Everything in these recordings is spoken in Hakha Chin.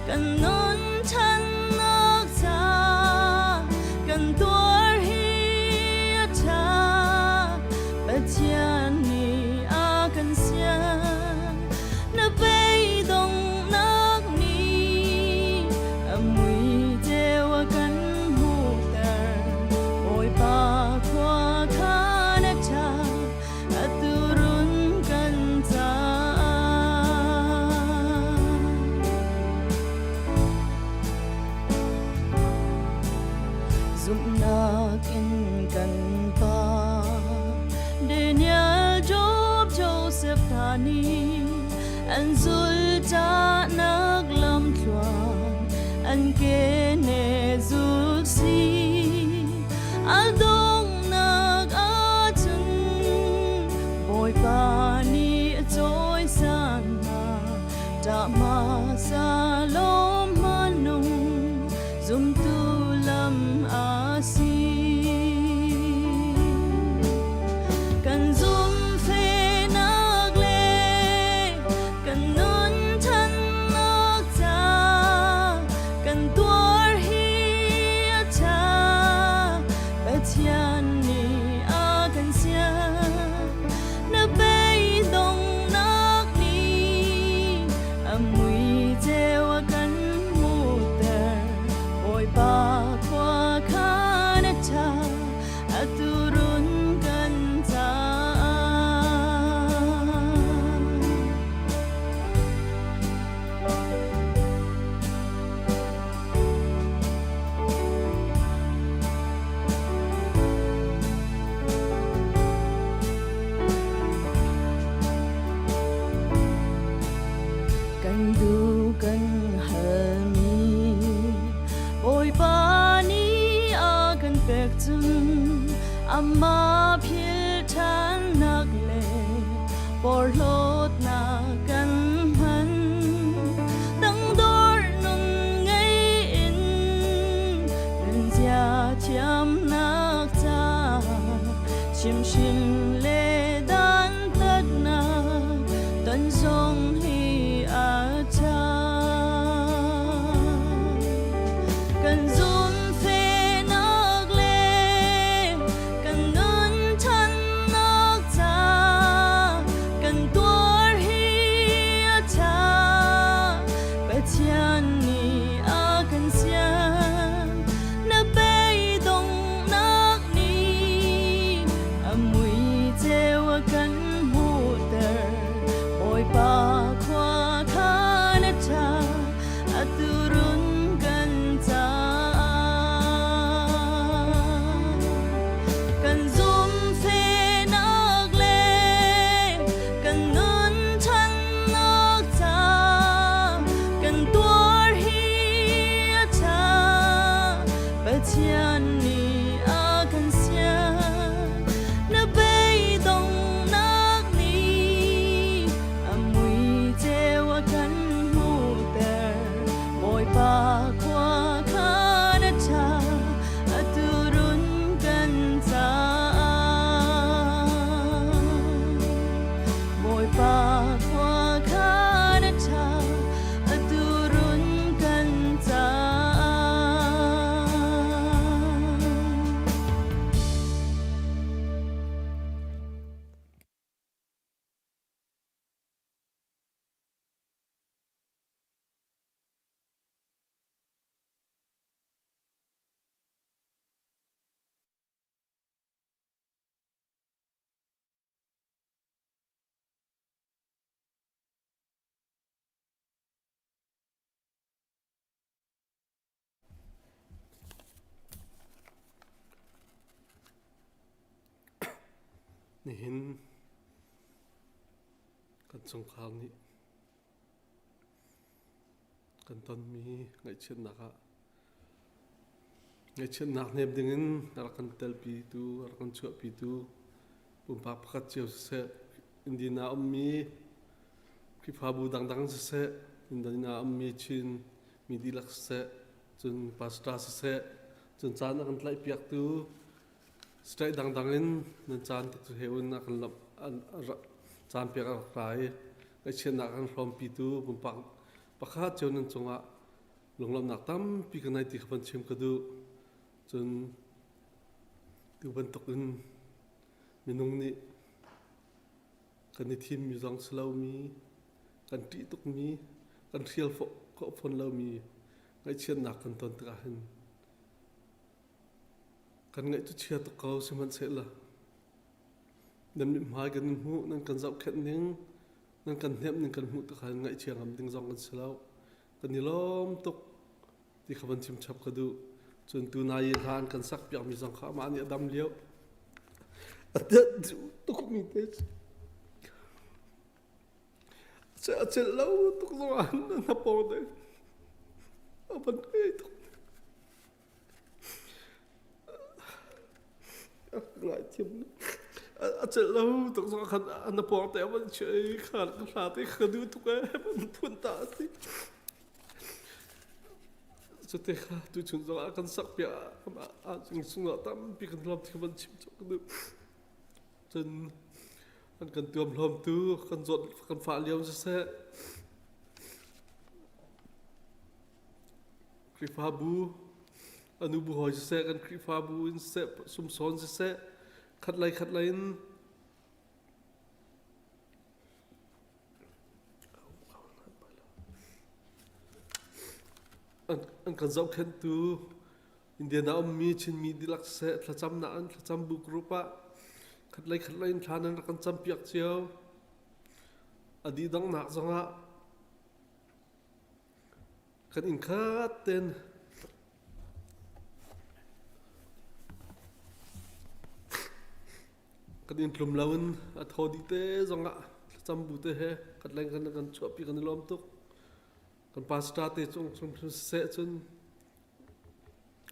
Kan nun ṭhannak ca kan tuar hi a ṭha. Pathian nih a kan sian. Na beidonghnak nih a mui ceu a kan hmuhter. Bawipa khua kha na ṭha, atu run kan caah. Zumhnak in kan pa Daniel, Job, Joseph hna nih an zulcahnak lamthluan an ke ne zul si. A donghnak ahcun Bawipa nih a cawisan hna. Ṭah hmasa lawm hmanung zumtu lam a si. Kan zumhfehnak le kan nun ṭhannak ca kan tuar hi a ṭha. Pathian nih a kan sian. Na beidonghnak nih a mui ceu a kan hmuhter. Bawipa khua kha na ṭha, atu run kan caah. Kan duh kan halmi Bawipa nih a kan pek cun amah philh ṭhannak le porhlawtnak kan hman. Tangdor nun ngei in nunzia thiamnak ca chimhhrin le dantatnak ton zong hi a ṭha. Kan zumhfehnak le kan nun ṭhannak ca kan tuar hi a ṭha. Pathian nih a kan sian. Na beidonghnak nih a mui ceu a kan hmuhter. Bawipa khua kha na ṭha, atu run kan caah. Kan zumhfehnak le kan nun ṭhannak ca kan tuar hi a ṭha. Pathian nih a kan sian. Na beidonghnak nih a mui ceu a kan hmuhter. Bawipa khua kha na ṭha, atu run kan caah. Bawipa khua kha na ṭha, atu run kan caah. Nihin kan chungkhar nih kan tonmi ngaihchiatnak ah ngaihchiatnak hnem dingin a rak kan telpitu, a rak kan chuahpitu pumpak pakhat cio siseh, Indiana ummi Khrihfabu dangdang siseh, Indiana ummi Chin mi dihlak siseh, cun pastor siseh, cun caan a kan tlaihpiaktu state dangdang in nan caan te cu he un a kan lamh caan pek a rak ra i ngaihchiatnak a kan hrawmpitu pumpak pakhat cio nan cungah. Lunglawmhnak tampi ka nei ti kha van chim ka duh. Cun tu bantuk in minung nih kan i thimmi zong si lomi, kan ṭih tukmi, kan hrial khawh fawn lomi ngaihchiatnak kan ton tikah hin kan ngaih cu chia tuk ko sihmanhsehlaw nan mithmai kan in hmuh, nan kan zohkhenh ning, nan kan hnemh ning kan hmuh tikah hin ngaihchia ngam ding zong kan si lo. Kan i lawm tuk ti kha van chim chap ka duh. Cun tunai i hla an kan sak piakmi zong kha amah nih a dam lio. A duh tukmi te a celh lo tuk zong ah na pawng te a van ngei tuk. Ngaithiam a celh lo tuk zong khan na pawng te a van chiah i kha ka hla te ka duh tuk ee van phun ta a ti. Cute kha tuchun zong ah kan sak piak ah sungah tampi kan lawm ti van chim cawk ka duh. Cun an kan tuam hlawmtu kan zawt kan fah lio siseh Khrihfabu a nu bu hawi siseh kan Khrihfabu in siseh sumsawn siseh khat lei khat lei in An kan zohkhenhtu Indian ah ummi Chinmi dihlak siseh thlacamnak an thlacam bu group ah khatlei khatlei in thla nan rak kan campiak cio. A dih donghnak zongah kan inn khat ten Kan inn tlum loin a thaw dih te zongah thlacam bu te he kan leng kan kan chuahpi kan i lawm tuk. Kan pastor te cung chung siseh cun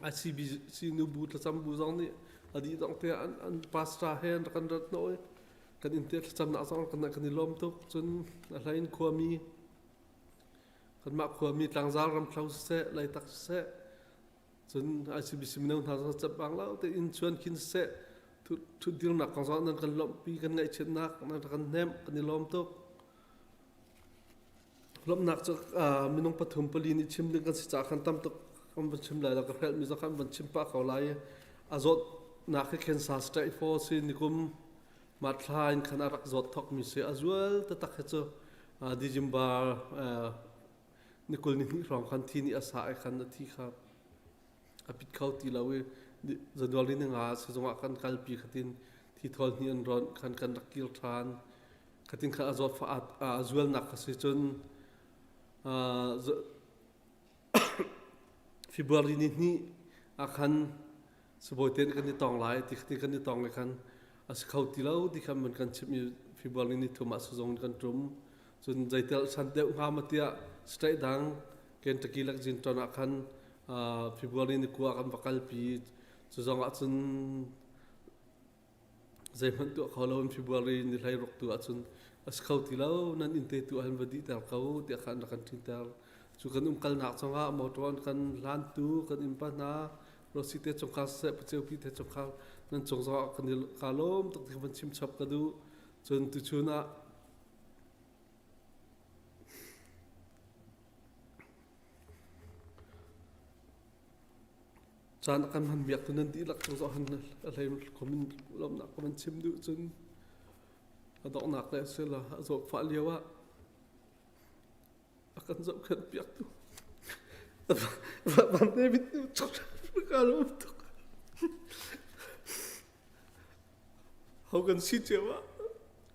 ICBC nu bu thlacam bu zong nih a dih dong te an an pastor he an rak kan rat hnawh i kan inn te thlacamnak zong kan kan i lawm tuk. Cun a hlei in khuami kanmah khuami tlangzar ramthlo siseh leitak siseh Cun ICBC mino hna zong cap bang lo tein chuan khin siseh thutdirnak kong zong nan kan lawmhpi kan ngaihchiatnak nan kan hnemh kan i lawm tuk. Lawmhnak cu minung pathum pali nih chim ding kan si caah khan tam tuk kan van chim lai lo ka hrelhmi zong khan van chim pah ko lai i a zawtnak hi cancer stage 4 si nikum mathla in khan a rak zawt thokmi si a zual taktak hi cu December Ni 20 ni hnih hrawng khan thi nih a sah i khan a thi kha a pit kho ti lo i January ni nga sizung ah kan kalpi khatin thi thawl hnih an rawnh khan kan rak kir ṭhan. Khatin khan a zawtfah a zualnak kha si cun February ni hnih ah khan sibawi te nih kan i tong lai ti khatin kan i tong i khan a si kho ti lo ti khan man kan chimh i February ni thum ah sizung in kan ṭum. Cun zeitel san deuh hnga ma tiah state dang Kentucky Lexington ah khan February ni kua kan va kalpi. Cu zong ah cun zeihmanh tuah kho lo in February ni 16 tu ahcun a si kho ti lo nan inn te tu ahhin va dihter ko tiah khan rak kan ṭinter. Cu kan umkalnak zongah motor an kan hlantu kan innpa hna Rossi te chungkhar siseh Puceupi te chungkhar nan cung zongah kan i ka lawm tuk ti van chim chap ka duh. Cun tuchun ah Caan a kan hman biak tu nan dihlak cung zoh han a hlei kum in lawmhnak ka van chim duh cun a donghnak le a si la a zawtfah lio ah a kan zohkhenh piak tu Van David nu ka lawm tuk. Ho kan si cio ah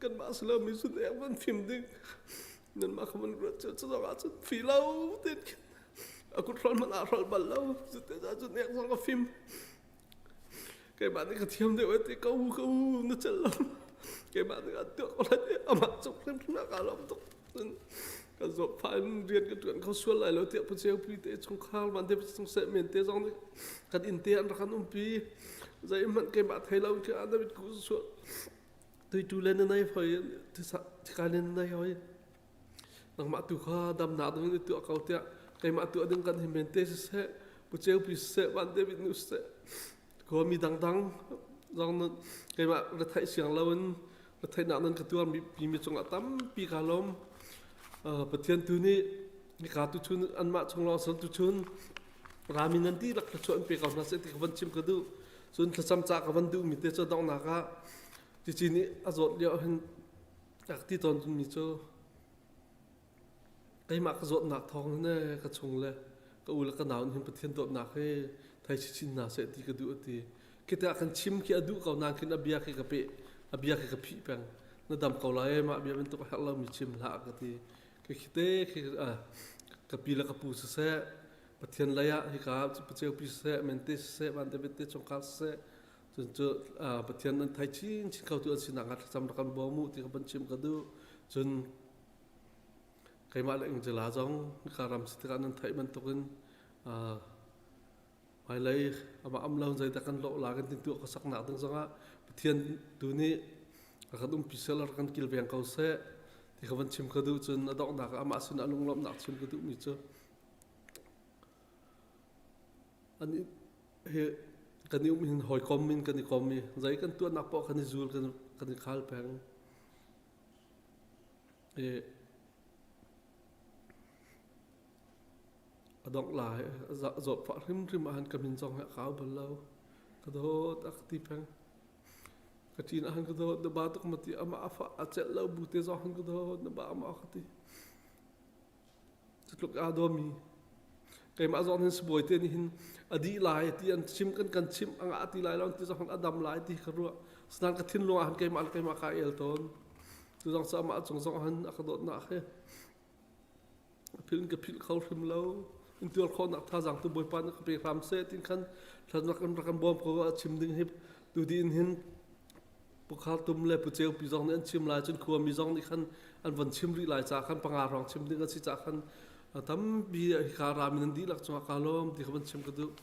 kanmah si lo mi cun ek van fim ding nanmah kha van ruat cio cu zong ah cun fi lo tein khin a kut hrol hmanh ah hrol bal lo cu te cun ek zong a fim keimah nih ka thiam deuh ti ka u ka u na cel lo keimah nih an tuah ko lai ti amah cung hrimhrim ah kaa lawm tuk cun kan zawtfah in rian ka ṭuan kho sual lai lo tiah Puceupi te chungkhar van te chung seh men te zong nih kan inn te an rak kan umpi zeihmanh keimah thei lo khi ah David ku sual tuitu le na nei hoi thikai le na nei hoi nangmah tu kha damnak ding in tuah ko tiah keimah tuah ding kan hi men te siseh Puceupi siseh van David nu siseh khuami dangdang zong nan keimah retheih siang loin retheihnak nan ka tuarmi mi cungah tampi kaa lawm. Pathian tu nih. Hika tuchun anmah chung lawng sal tuchun rami nan dihlak thluachuah an pe ko hna seh ti ka van chim ka duh. Cun thlacam ca ka van duhmi te cu donghnak ah cici nih a zawt lio hin a ka ti tawn mi cu keimah ka zawtnak thawng hin ee ka chung le ka u le ka nau nih hin Pathian dawtnak hi thei chinchin hna seh ti ka duh a ti. Khi tikah kan chim khi a duh ko nain khin a bia khi ka peh a bia khi ka phih peng. Na dam ko lai ee mah bia bantuk a herh lomi chim hlah ka ti. Khi khi te khi ka pi le ka pu siseh Pathian lei ah hika paceupi siseh mente siseh van David te chungkhar siseh cun cu Pathian an thei chinchin kho tu an sinak hnga thlacam rak kan bawm u ti ka van chim ka duh. Cun keimah le Angela zong hika ram si tikah nan theih bantukin hmailei amah am lo zeidah kan lawh la kan tintuah ka saknak ding zongah Pathian tu nih a kan umpi seh rak kan kilveng ko seh ti ka van chim ka duh cun a donghnak ah amah sin ah lunglawmhnak chim ka duhmi cu an hi kan i um hin hawikom in kan i kom i zei kan tuahnak poah kan i zul kan kan i khal peng i A dongh lai. Zawtfah hrimhrim ahhin ka min zong hi a kau bal lo. Ka dawt a ka ti peng. Ka ṭin ahhin ka dawt na ba tuk ma ti amah a fah a celh lo bu te zong hin ka dawt na ba amah a ka ti. Cutluk aa dawmi. Keimah zong hin sibawi te nih hin a dih lai ti an chim kan kan chimh a ngah ti lai lo ti zong hin a dam lai ti ka ruah. Asinain ka thinlung ah hin keimah le keimah kaa el tawn. Cu zong cu amah cung zong hin a ka dawtnak hi A philh in ka philh kho hrim lo. In tuar khawhnak thazaang tu Bawipa nih ka pe hram seh tin khan thlan rak kan bawm ko a chim ding hi tu din hin Pukhar tum le Puceu pi zong nih an chim lai cun khuami zong nih khan an von chim rih lai ca khan panga hrawng chim ding a si ca khan tampi hika rami nan dihlak cungah ka lawm ti kha van chim ka duh.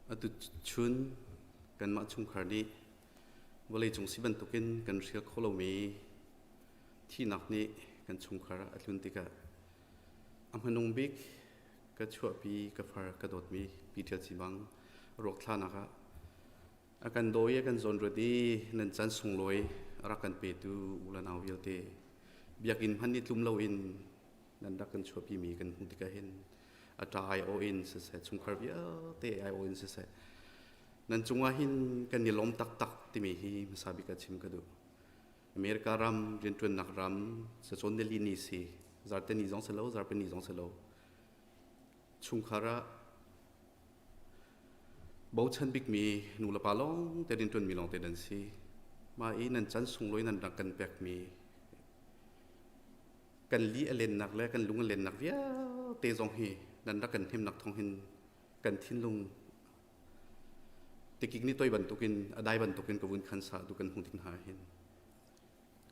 Atu chun kanmah chungkhar nih Vawleicung si bantukin kan hrial kho lomi thihnak nih kan chungkhar a tlun tikah a hmanung bik ka chuahpi ka far ka dawtmi Pi Ṭial Ci Bang ruak thlanak ah a kan dawi a kan zawnruat i nan caan sunglawi a rak kan petu u le nau vialte biakinn hmanh i tlum loin nan rak kan chuahpimi kan hmuh tikah hin a ṭa aiawh in siseh chungkhar vialte aiawh in siseh Nan cungah hin kan i lawm taktak timi hi hmasa bik ah chim ka duh. America ram rianṭuannak ram sacawn nili ni si zarte ni zong si lo zarpi ni zong si lo chungkhar ah bochan bikmi nu le pa lawng te rianṭuanmi lawng te nan si. Mah i nan chan sunglawi nan rak kan pekmi kan li a lennak le kan lung a lennak vialte zong hi nan rak kan hnemnak thawng hin kan thinlung Tikik nih toi bantukin a dai bantukin ka vun khan sa tu kan hmuh ding hna hin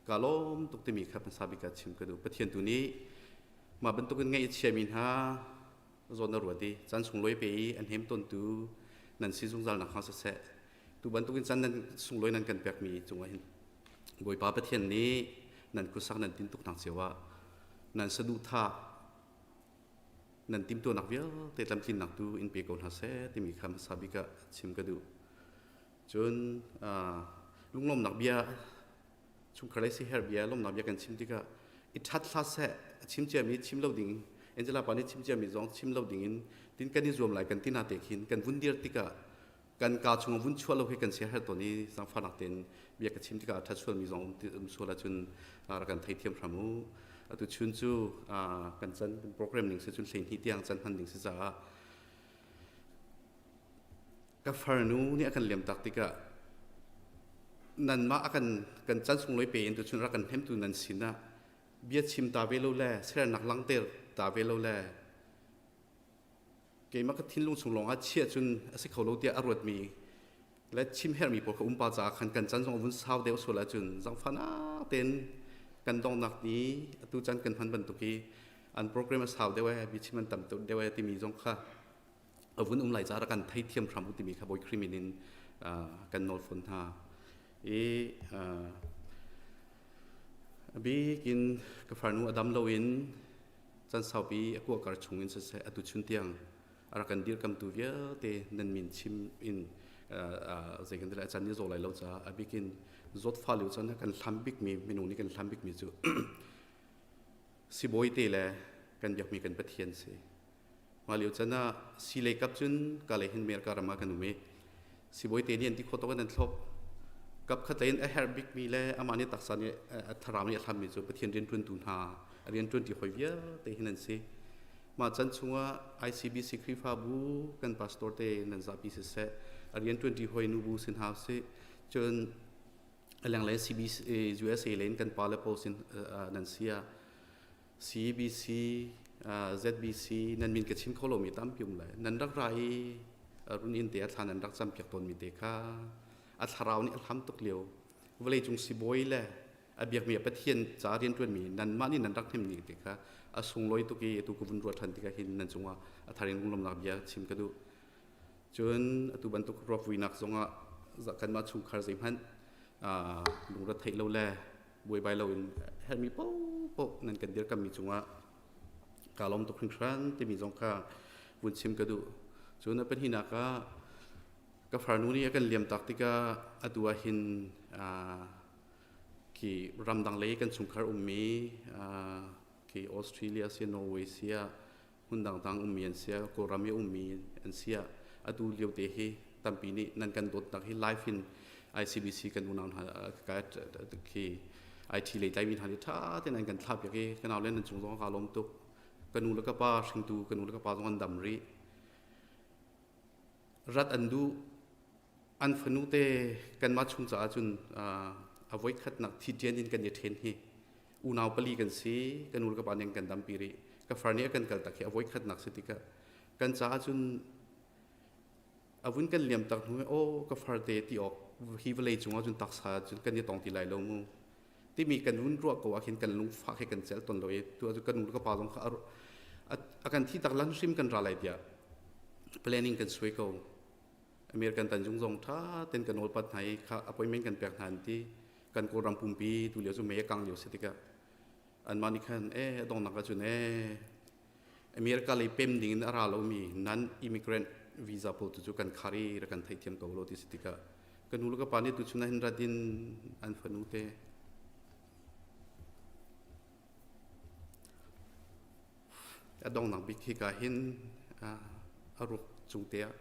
ka lawm tuk timi kha hmasa bik ah chim ka duh. Pathian tu nih mah bantukin ngaih a chiami hna zawn a ruat i caan sunglawi pe i an hem tawntu nan si zungzal nak hnga siseh tu bantukin caan nan sunglawi nan kan pekmi cungah hin Bawipa Pathian nih nan khuasak nan tintuk nak cio ah nan saduhthah nan timtuahnak vialte tlamtlinnak tu in pe ko hna seh timi kha hmasa bik ah chim ka duh. Cun lunglawmnak bia chungkhar lei siher bia lawmnak bia kan chim tikah i ṭhat hlah seh a chim ciami chim lo ding Angela pa nih chim ciami zong chim lo ding in tin kan i zuam lai kan ti na te khin kan vun dir tikah kan kaa chung vun chuah lo khi kan siaherh tawn i zaangfahnak tein bia ka chim tikah a ṭhat sualmi zong um sual ahcun rak kan theithiam hram u. Atu chun cu kan can program ning si cun 12 tiang can hman ding si caah ka farnu nih a kan liam tak tikah nanmah a kan kan can sunglawi pe in tu chun rak kan hnemtu nan sinah bia chim ta ve lo le sernak langter ta ve lo le keimah ka thinlung chung lawng ah chiah cun a si kho lo tiah a ruatmi le chim herhmi pawl kha umpa caah khan kan chan zong a vun sau deuh sual ahcun zangfahnak tein Kan donghnak ni atu caan kan hman bantuk i an program a sau deuh ee, biachim an tam deuh ee timi zong kha a vun um lai caah rak kan theithiam hram u timi kha Bawi Khrih min in kan nawl fawn hna. I a bik in ka farnu a dam loin caan saupi a kuakar chung in siseh atu chun tiang a rak kan dirkamtu vialte nan min chim in zei kan ti lai caan ni zaw lai lo caah a bik in zawtfa lio caan kan hlam bikmi minung nih kan hlam bikmi cu sibawi te le kan biakmi kan Pathian si. Mah lio caan ah silei kap cun ka lei hin America ram ah kan um i sibawi te nih an ti khawh tawk in an thlop. Kap khat lei in a herh bikmi le amah nih taksa nih a thlarau nih a hlammi cu Pathian rianṭuantu hna a rianṭuanṭi hawi vialte hin an si. Mah chan chungah ICBC Khrihfabu kan pastor te nan zapi siseh, a rianṭuanṭi hawi nubu sin hna usih, cun a lenglei CBC USA lei in kan pale pawl sin nan si ah CBC ZBC nan min ka chim kho lomi tampi um lai nan rak ra i run inn te a thla nan rak campiak tawnmi te kha a thlarau nih a hlam tuk lio vawleicung sibawi le a biakmi a Pathian ca rianṭuanmi nanmah nih nan rak hnemmi te kha a sunglawi tuk i atu ka vun ruah ṭhan tikah hin nan cungah a thar in lunglawmhnak bia chim ka duh. Cun atu bantuk ruakvuinak zongah kanmah chungkhar zeihmanh lungre theih lo le buaibai loin herhmi paohpaoh nan kan dirkammi cungah kaa lawm tuk hringhran timi zong kha vun chim ka duh. Cun a pahnihnak ah ka farnu nih a kan liamtak tikah atu ah hin khi ramdang lei kan chungkhar ummi khi Australia si Norway si ah hmun dangdang ummi an si Kawlram i ummi an si ah atu lio te hi tampi nih nan kan dawtnak hi live in ICBC kan unau hna khi IT lei tlaimi hna nih ṭha tein an kan thlahpiak i ka nau le nan cung zong kaa lawm tuk. Ka nu le ka pa hringtu ka nu le ka pa zong an dam rih. Rat an duh an fanu te kanmah chung caah cun a voikhatnak thi ṭian in kan i ṭhen hi unau pali kan si ka nu le ka pa nih an kan dampi rih ka far nih a kan kal tak hi a voikhatnak si tikah kan caah cun a vun kan liam tak hnu aw ka far te ti awk hi vawlei cungah cun taksa cun kan i tong ti lai lo mu timi kan vun ruah ko ah khin kan lungfak he kan cel ton lo i tu cu kan nu le ka pa zong kha a kan thi tak lan hrim kan ra lai tiah planning kan suai ko American tanzung zong tha ten kan nawl pat hna i kha appointment kan pek hna an ti kan Kawlram pumpi tu lio cu mei a kang lio si tikah anmah nih khan e dongnak ahcun e America lei pem ding in a ra lomi non immigrant visa pawl tu cu kan khar i rak kan theihthiam ko lo ti si tikah ka nu le ka pa nih tuchun ah hin rat in an fanu te a dongnak bik hika hin a ruak cung te ah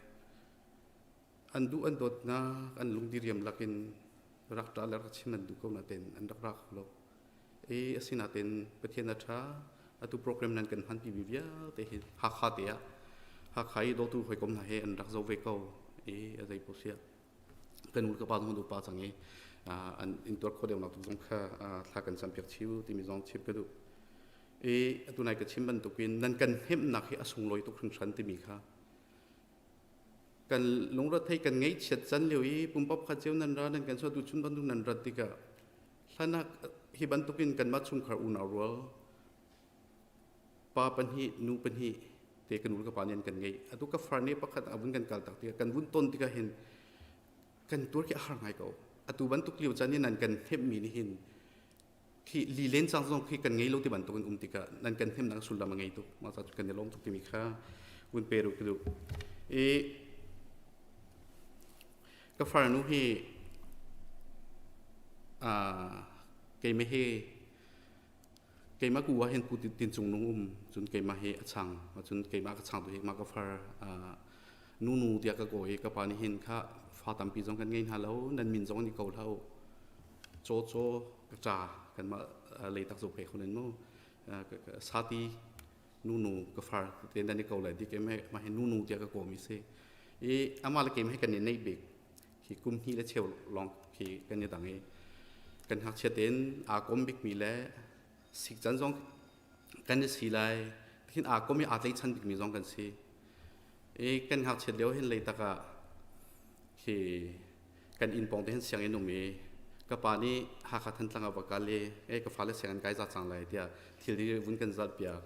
an duh an dawtnak an lungdiriam lakin rak ṭah le rak chim an duh ko nain an rak ra kho lo. I asinain Pathian a ṭha atu program nan kan hmanpi mi vialte hi Hakha te ah Hakha i dawtu hawikom hna he an rak zo ve ko i a zei paoh siah kan u ka pa zong an upa cang i an intuar kho deuh nak tu zong kha thla kan campiak chiu timi zong chim ka duh. I atu nai ka chim bantukin nan kan hnemhnak hi a sunglawi tuk hringhran timi kha Kan lungrethei kan ngeihchiat can lio i pumpak khat cio nan ra nan kan suatu chun bantuk nan rat tikah hlan ah hi bantukin kanmah chungkhar unau rual pa pahnih nu pahnih te kan nu le ka pa nih an kan ngeih. Atu ka far nih pakhat a vun kan kal tak tikah kan vun ton tikah hin kan tuar khi a har ngai ko. Atu bantuk lio caan i nan kan hnemhmi nih hin khi lilen cang zong khi kan ngei lo ti bantuk in um tikah nan kan hnemnak sullam a ngei tuk mah ca cu kan i lawm tuk timi kha vun pe ru ka duh i ka farnu hi keimah hi keimah ku ah hin pu tin cung nung um cun keimah hi a chang cun keimah ka chang tu hi mah ka far nunu tiah ka kaw i ka pa nih hin kha fa tampi zong kan ngei hna lo nan min zong ni ko hlah u caw caw ka ca kanmah leitak zo phe kho nen mu sati nunu ka far te nan i ko lai dik em ma hi nunu tiah ka kawmi si i ama le kem he kan i nei bik khi kum hnih le cheu long khi kan i dang i kan ngakchia tein aa kom bikmi le sik can zong kan i si lai khin aa kom i aa tleichan bikmi zong kan si i kan ngakchiat lio hin leitak ah khi kan inn pawng te hin sianginn um i Ka pa nih Hakha Thantlang ah va kal i e ka fale sianginn kai za cang lai tiah thil hi vun kan zalh piak.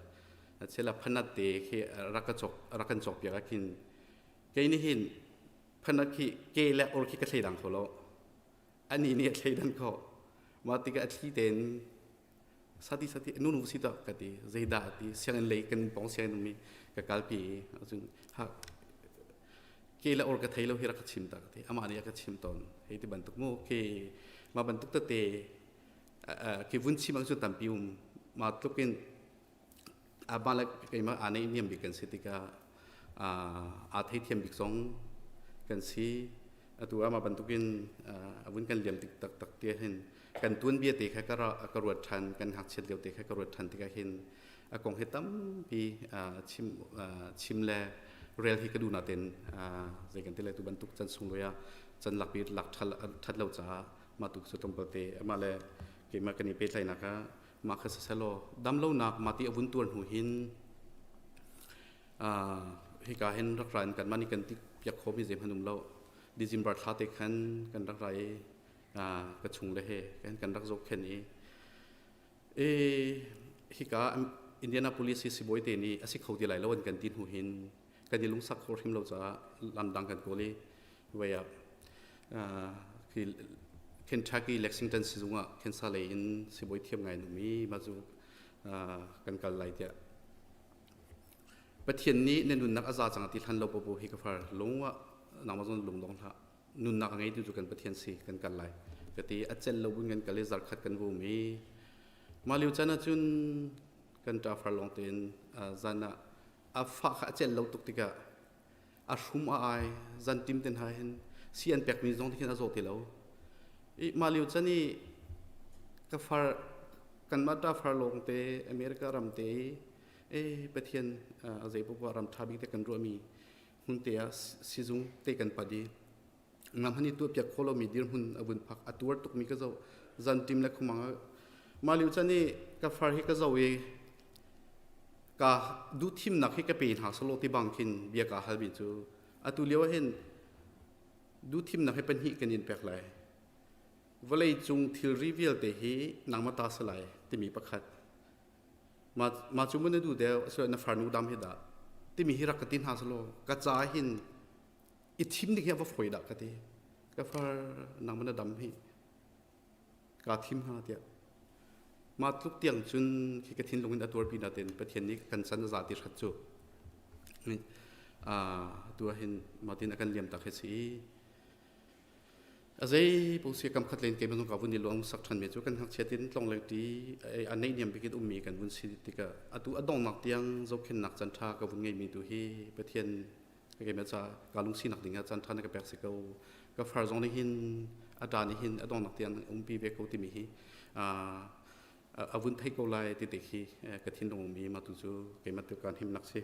Chela phanat te khi rak ka cawk rak kan cawk piak ah khin kei nih hin phanat khi ke le or khi ka thleidang kho lo. Ani nih a thleidan khawh. Mah tikah a thli tein sati sati nu nu si ta ka ti zeidah ti sianginn lei kan pong sianginn ummi ka kalpi acun ha ke le or ka thei lo hi rak ka chim ta ka ti amah nih a ka chim tawn hei ti bantuk mu ke ma bantuk tete ke vun chim ang cu tampi um ma tluk in aba le keimah aa neih niam bik kan si tikah aa theithiam bik zong kan si. Atu ah mah bantukin a vun kan liam tik taktak ti hin kan tuanbia te kha ka ruat ṭhan, kan ngakchiat lio te kha ka ruat ṭhan tikah hin a kong hi tampi chim chim le rel hi ka duh natin zei kan ti lai tu bantuk can sunglawi ah can lakpi lak ṭhat lo caah mah tu cu tlawmpal te amah le keimah kan i pehtlaihnak ah Mah kha siselaw damlonak mah ti a vun tuar hnu hin hika hin rak ra in kanmah nih kan ti piak khawhmi zeihmanh um lo. December thla te khan kan rak ra i ka chung le he kan rak zohkhenh i e hika Indianapolis hi sibawi te nih a si kho ti lai lo an kan ti hnu hin kan i lungsak kho hrim lo caah lamdang kan kawl i wei ah khi Kentucky Lexington sizung ah cancer lei in sibawi thiam ngai an um i mah cu kan kal lai tiah Pathian nih na nunnak a za cang ti hlan lo popo hi ka far lung ah nangmah zong lung dong hlah nunnak a ngeitu cu kan Pathian si kan kal lai ka ti a cel lo bun kan kal i zarkhat kan vum i mah lio caan ahcun kan ṭafar lawng tein zan ah a fah kha a celh lo tuk tikah a hrum a ai zantim te hna hin si an pekmi zong khin a zaw ti lo i mah lio chan i ka far kanmah ta far lawng te America ram te e Pathian a zei poah ram tha bik te kan ruahmi hmun te ah sizung te kan pat i ngam han i tuah piak kho lomi dirhmun a vun phak a tuar tukmi ka zoh zantim le khumang mah lio chan i ka far hi ka zoh i ka duhthimnak hi ka pe hna selaw ti bang khin bia ka halmi cu atu lio ah hin duhthimnak hi pahnih kan in pek lai vawlei cung thilri vialte hi nangmah ta si lai timi pakhat ma cu mun na duh deuh asilo na farnu dam hi dah timi hi rak ka ti hna selaw ka ca hin i thim ding hi a va fawi dah ka ti ka far nangmah na dam hi kaa thim hnga tiah mah tluk tiang cun khi ka thinlung in a tuarpi natin Pathian nih kan chan a za ti hrat cu tu ah hin mah tin a kan liam tak hi si a zei po si kam khat len ke manung ka vun i luang sak than me cu kan ngakchia tin tlong le ti a nei niam bikin ummi kan vun si tikah atu a dongnak tiang zohkhennak chan tha ka vun ngei mi tu hi Pathian keimah ca ka lungsinak ding ah caan ṭha na ka pek si ko ka far zong nih hin a ṭa nih hin a donghnak tiang umpi ve ko timi hi a vun thei ko lai ti te khi ka thinlung ummi mah tu cu keimah tu kaan himnak si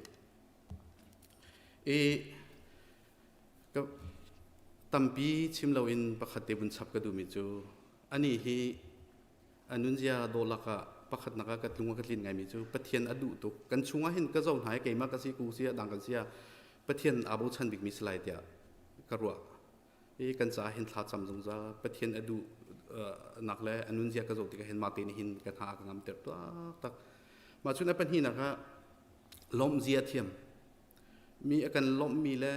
i ka tampi chim loin pakhat te vun chap ka duhmi cu ani hi A nunzia dawlak ah pakhatnak ah ka tlung a ka tlin ngaimi cu Pathian a duh tuk. Kan chungah hin ka zoh hna i keimah ka si ku si dang kan si ah Pathian aa bochan bikmi si lai tiah ka ruah. I kan caah hin thla cam zungzal Pathian a duh nak le a nunzia ka zoh tikah hin mah te nih hin ka hna a ka ngamter taktak. Mah cun a pahnihnak ah lawmhzia thiam. Mi a kan lawmhmi le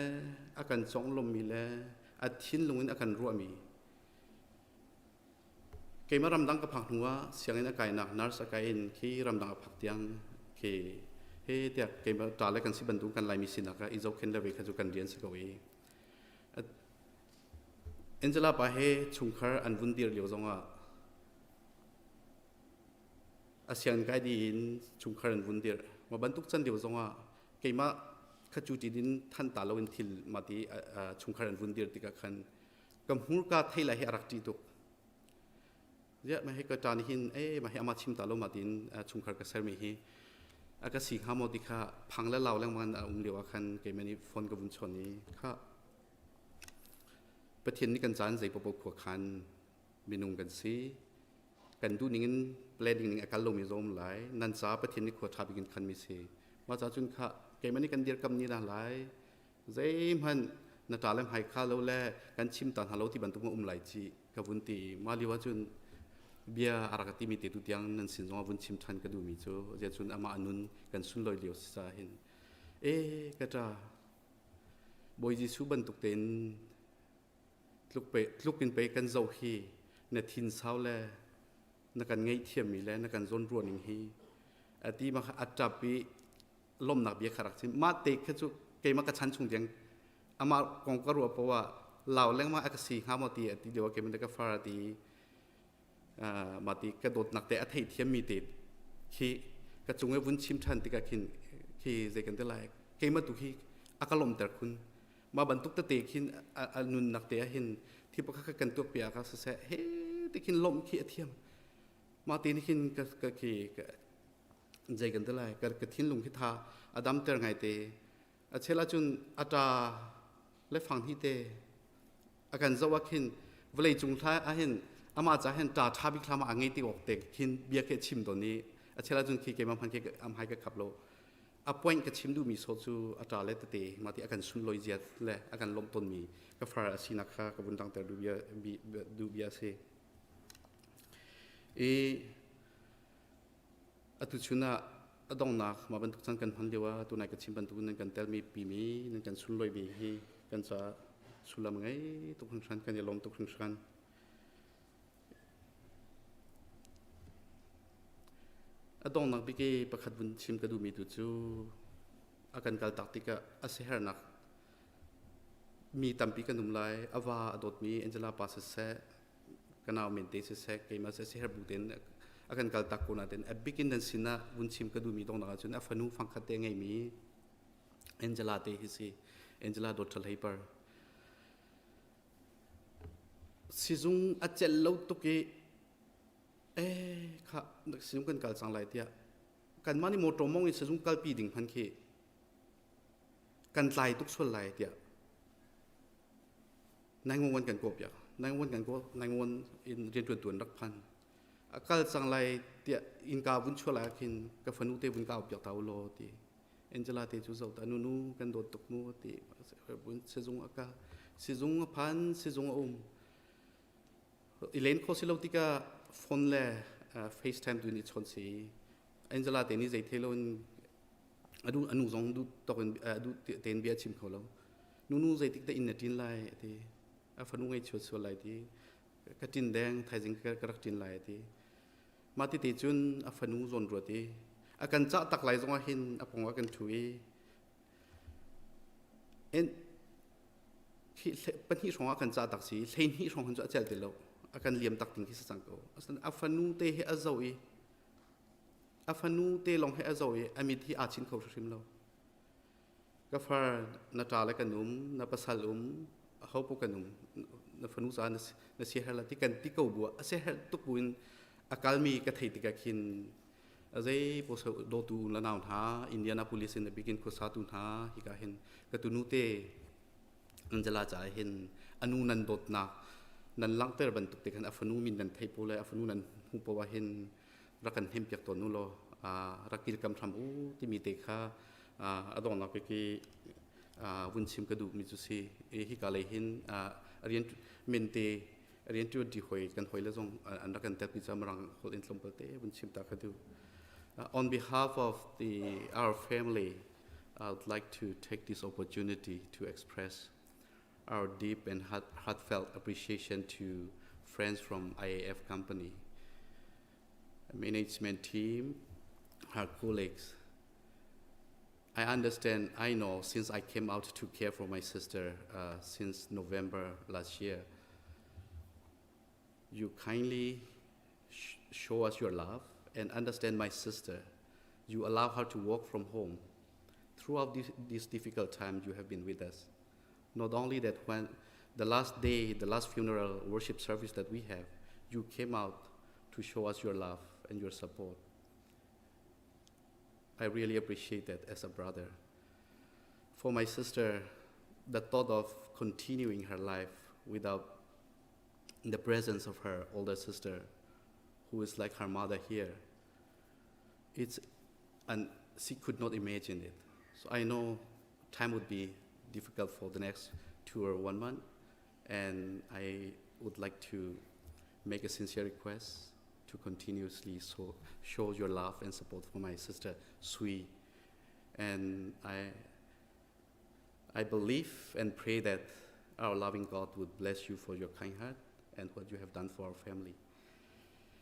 a kan conglawmhmi le a thinlung in a kan ruahmi Keimah ramdang ka phak hnu ah sianginn a kainak nurse a kai in khi ramdang a phak tiang khi he tiah keimah ṭa le kan si bantuk kan Laimi sinak ah i zohkhenh le ve kha cu kan rian si ko i Angela pa he chungkhar an vun dir lio zongah a sianginn kai dih in chungkhar an vun dir ma bantuk can lio zongah keimah kha cu ti din than ta loin thil ma ti chungkhar an vun dir tikah khan ka hmurka thei lai hi a rak ṭih tuk ziah ma hi ka ṭa nih hin e ma hi ama chim ta lo ma tiin chungkhar ka sermi hi a ka si hnga maw ti kha phang le lau lengmang a um lio ah khan keimah nih phone ka vun chawn i kha Pathian nih kan caan zei paoh khua khan minung kan si kan duh ning in planning ning a kal lomi zong lai nan ca Pathian nih khua ṭha bik in khan mi si mah ca cun kha keimah nih kan dirkam ni dah lai zeihmanh na ṭa le hmai kha lo le kan chim ta hna lo ti bantuk ma um lai ci. Ka vun ti mah lio ahcun bia a rak timi te tu tiang nan sin zong ah vun chim ṭhan ka duhmi cu ziah cun amah nun kan sunlawi lio si caah hin e ka ṭa Bawi Jesuh bantuk tein tluk pe tluk in pei kan zoh hi na thin sau le na kan ngaihthiammi le na kan zawnruah ning hi a ti ma kha a ṭap i lawmhnak bia kha rak chim mah te kha cu keimah ka chan chung tiang amah kong ka ruah poah ah lau lengmang a ka si hnga maw ti a ti lio ah keimah ka far a ti mah ti ka dawtnak te a theithiammi te khi ka cung i vun chim ṭhan tikah khin khi zei kan ti lai keimah tu khi a ka lawmter khun mah bantuk tete khin a nunnak te ah hin thi pakhat khat kan tuak piak ah siseh he ti khin lawmh khi a thiam mah te nih khin ka ka khi zei kan ti lai ka ka thinlung khi tha a damter ngai te a chel ahcun a ṭa le fang hi te a kan zoh ah khin vawlei cung thla ah hin amah ca hin ṭa ṭha bik thlam ah a ngei ti awk te khin bia khi a chim tawn i a chel ahcun khi keimah hman khi am hai ka khap lo a point ka chim duhmi so cu a ṭa le tete mah ti a kan sunlawi zia le a kan lawmh tawnmi ka far a sinak kha ka vun langhter duh bia duh bia a si i Atu chun ah a donghnak mah bantuk caan kan hman lio ah tunai ka chim bantuk nan kan telmi pimi nan kan sunlawimi hi kan caah sullam ngei tuk hringhran kan i lawm tuk hringhran. A donghnak bik i pakhat vun chim ka duhmi tu cu a kan kaltak tikah a siaherhnak mi tampi kan um lai a va a dawtmi Angela pa siseh ka nau men te siseh keimah siseh her bu tein a kan kal tak ko nain a bikin nan sinah vun chim ka duhmi dongnak ahcun a fanu fangkhat te ngeimi Angela te hi si Angela Dawt Hlei Par sizung a celh lo tuk i eh kha sizung kan kal cang lai tiah kanmah nih motor mong in sizung kalpi ding hman khi kan tlai tuk sual lai tiah 911 kan kawh piak 911 kan kawh 911 in rianṭuantu an rak phan a kal cang lai tiah innka vun chuah lai khin ka fanu te vun kau piak ta u law ti Angela te cu zoh ta nunu kan dawt tuk mu ti sizung a kal sizung a phan sizung a um i len kho si lo tikah phone le FaceTime tu nih chawn si Angela te nih zei thei lo in adu anu zong duh tok in duh tein bia chim kho lo nunu zeitik dah inn na ṭin lai a ti a fanu ngei chuat sual lai ti ka ṭin deng thaizing ka rak ṭin lai a ti mah ti te cun a fanu zawn ruat i a kan cah tak lai zongah hin a pong ah kan ṭhu i en khi pahnih hrawng ah kan cah tak si hleihnih hrawng han cu a cel ti lo a kan liam tak ding khi si cang ko a fanu te hi a zo i a fanu te lawng he a zo i a mit hi aa chin kho hrimhrim lo ka far na ṭa le kan um na pasal um aho paoh kan um na fanu caah na siaherh la ti kan ti ko bu ah a siaherh tuk buin a kalmi ka thei tikah khin a zei poso dawtu la nau hna Indianapolis in a bikin khuasa tu hna hika hin ka tunu te Angela caah hin anu nan dawtnak nan langhter bantuk te khan a fanu min nan theih po le a fanu nan hmuh po ah hin rak kan hnem piak tawn u law rak kilkam hram u timi te kha a donghnak bik i vun chim ka duhmi cu si hika lei hin rian mente rian ṭuan ṭi hoi kan hoi le zong an rak kan telpi ca mirang holh in tlawmpal te vun chim ta ka duh on behalf of the our family I would like to take this opportunity to express our deep and heartfelt appreciation to friends from IAF company management team, her colleagues. I understand, I know, since I came out to care for my sister uh, since November last year, you kindly sh- show us your love and understand my sister. You allow her to work from home. Throughout this, this difficult time, you have been with us. Not only that, when the last day, the last funeral worship service that we have, you came out to show us your love and your support. I really appreciate that as a brother. For my sister, the thought of continuing her life without the presence of her older sister, who is like her mother here, it's and she could not imagine it. So I know time would be difficult for the next 2 or 1 month, and I would like to make a sincere request to continuously so, show your love and support for my sister Sui. And I, I believe and pray that our loving God would bless you for your kind heart and what you have done for our family.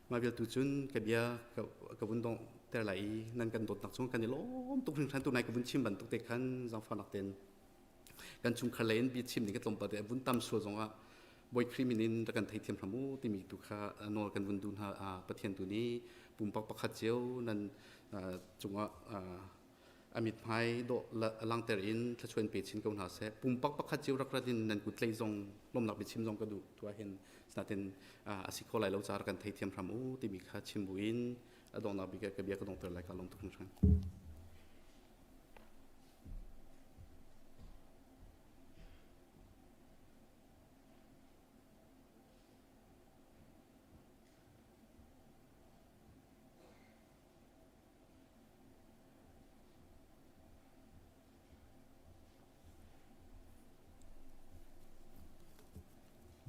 Mah vial tu cun ka bia ka vun dong ter lai i nan kan dawtnak chung kan i lawm tuk hringhran tu nai ka vun chim bantuk te khan zaangfahnak ten kan chungkhar lei in bia chim ding ka tlawmpal te vun tam sual zongah Bawi Khrih min in rak kan theithiam hram u timi tu kha nawl kan vun duh hna. Pathian tu nih pumpak pakhat cio nan cungah a mithmai dawh langter in thluachuah in pe chin ko hna seh. Pumpak pakhat cio rak rat in nan kut tlei zong lawmnak biachim zong ka duh tu ahhin sinain a si kho lai lo caah rak kan theithiam hram u timi kha chim buin a donghnak bik ah ka bia ka donghter lai ka lawm tuk hringhran.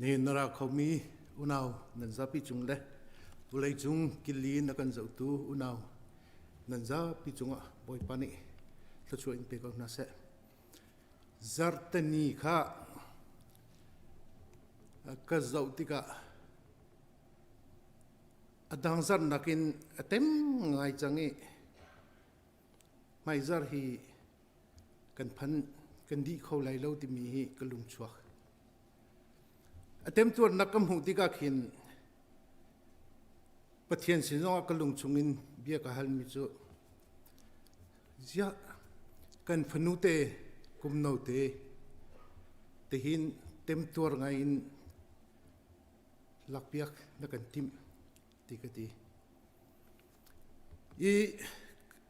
Nihin na ra khomi unau nan zapi cung le vawleicung kili na kan zohtu unau nan zapi cungah Bawipa nih thluachuah in pe ko hna seh. Zarhteni kha ka zoh tikah a dang zarh nakin a tem ngai cang i hmaizarh hi kan phan kan dih kho lai lo timi hi ka lung chuak. A temtuarnak ka hmuh tikah khin Pathian sin zongah ka lung chungin bia ka halmi cu ziah kan fanu te kum no te tihin temtuar ngai in lakpiak na kan timh ti ka ti. I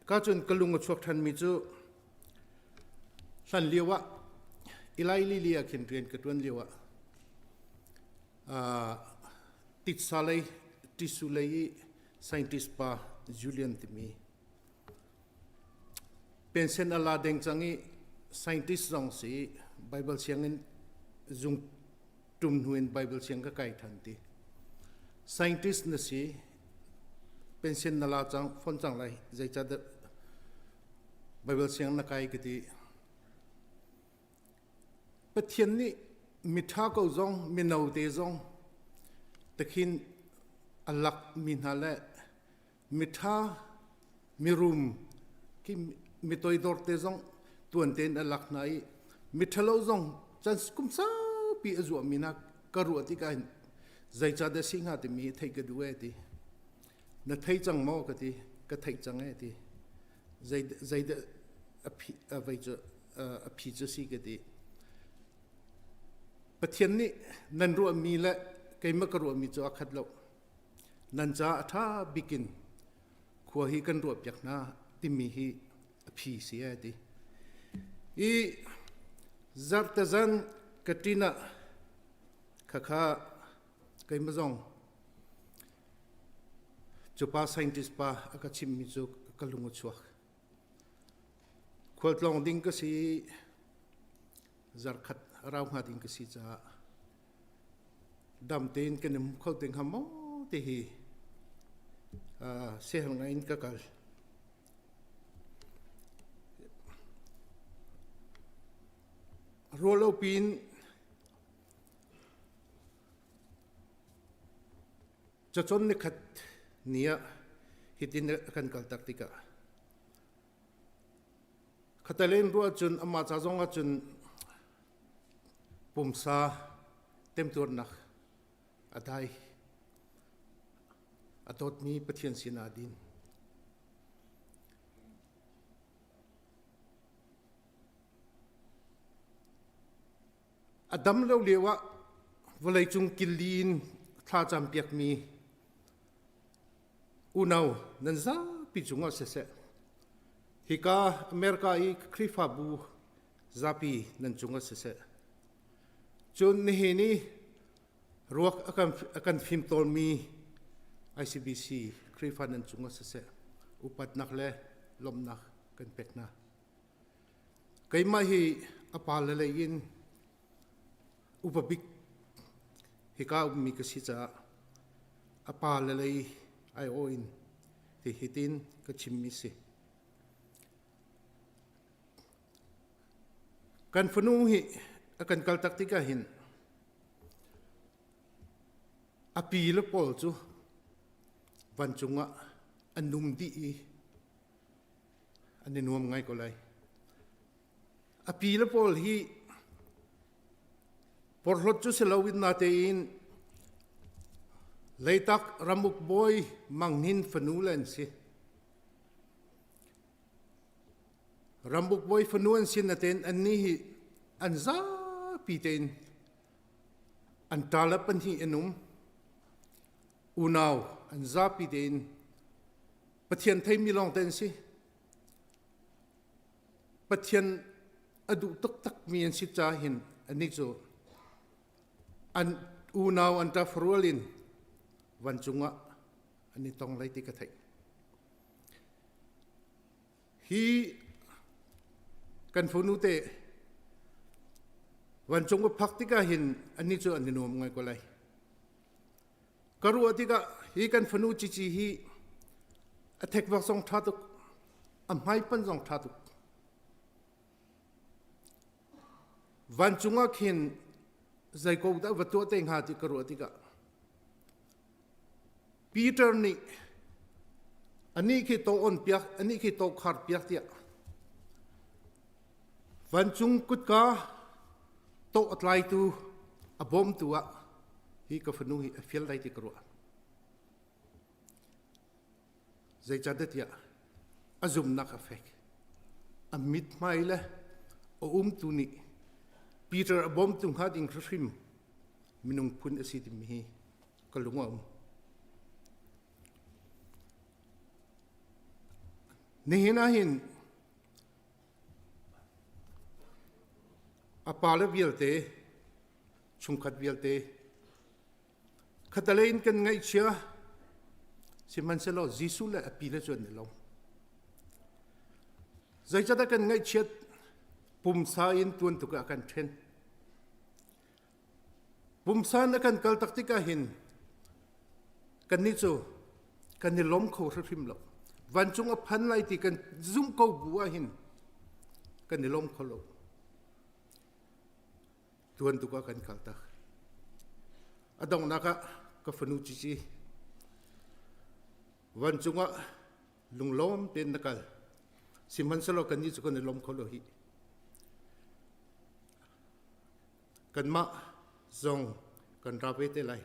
ka cun ka lung a chuak ṭhanmi cu hlan lio ah Eli Lilly ah khin rian ka ṭuan lio ah titsa lei tissue lei i scientist pa Julian timi pension a la deng cang i scientist zong si Bible sianginn zung tum hnu in Bible siang ka kai than ti. Scientist na si pension na la cang fon cang lai zeicahdah Bible siang na kai ka ti. Pathian nih miṭha ko zong mino te zong takhin a lak mi hna le miṭha mirum khi mitoidor te zong tuan tein a lak hna i miṭhalo zong chan kum saupi a zuahmi hna ka ruah tikah hin zeicahdah si hnga timi hi theih ka duh ee ti. Na thei cang maw ka ti. Ka theih cang ee ti. Zei zeidah a phi a vei cu a phi cu si ka ti. Pathian nih nan ruahmi le keimah ka ruahmi cu a khat lo. Nan caah a ṭha bik in khua hi kan ruahpiak hna timi hi a phi si ee ti. I zarhtezan ka ṭin ah khakha keimah zong cu pa scientist pa a ka chimmi cu ka lung a chuak. Khualtlawng ding ka si zarkhat rau hnga ding ka si caah dam tein kan um kho te hnga maw ti hi siaherh ngai in ka kal. Ruah lo piin cacawn nikhat ni ah hitin a kan kaltak tikah khatalen ruah cun amah ca zong ah cun Pumsa temtuarnak a dai. A dawtmi Pathian sinah a din. A dam lo lio ah vawleicung killi in thlacam piakmi unau nan zapi cungah siseh, hika America i Khrihfabu zapi nan cungah siseh. Cun nihin i ruak a kan fimtawlmi ICBC Khrihfa nan cungah siseh, upatnak le lawmhnak kan pek hna. Keimah hi a pa le lei in upa bik hi. Hika ummi ka si caah a pa le lei aiawh in ti hitin ka chimmi si. Kan fanu hi a kan kaltak tikah hin a pi le pawl cu vancung ah an num dih i an i nuam ngai ko lai. A pi le pawl hi porhlawt cu si loin natein Leitak ramuk bawi Mang Hnin fanu le an si. Rambuk bawi fanu an si natein annih hi an zapi tein an ṭa le pahnih an um. Unau an zapi tein Pathian theimi lawng te an si. Pathian a duh taktakmi an si caah hin annih cu an unau an ṭa farual in vancung ah an i tong lai ti ka theih. Hi kan fanu te vancung a phak tikah hin annih cu an i nuam ngai ko lai. Ka ruah tikah hi kan fanu cici hi a thekvak zong ṭha tuk, a hmaipan zong ṭha tuk. Vancung ah khin zei ko dah va tuah te hnga ti ka ruah tikah Peter nih anih khi to on piak anih khi to khar piak tiah vancung kutka to a tlaitu a bawmtu ah hi ka fanu hi a fial lai ti ka ruah. Zeicahtiah a zumnak a fek. A mithmai le a umtu nih Peter a bawmtu hnga ding hrim minung phun a si timi hi ka lung a um. Nihin ah hin a pale vialte, chungkhat vialte Khatalei in kan ngaihchia, sihmanhsehlaw Jesuh le a pi le cu an i lo. Zeicahdah kan ngaihchiat pumsa in tuan tuk ah kan ṭhen. Pumsa in a kan kal tak tikah hin kannih cu kan i lawm kho hrimhrim lo. Vancung a phan lai ti kan zumh ko bu ah hin kan i lawm kho lo. Tuan tuk ah kan kal tak. A donghnak ah ka fanu cici vancung ah lunglawm tein na kal. Sihmanhsehlaw kannih cu kan i lawm kho lo hih. Kanmah zong kan ra ve te lai.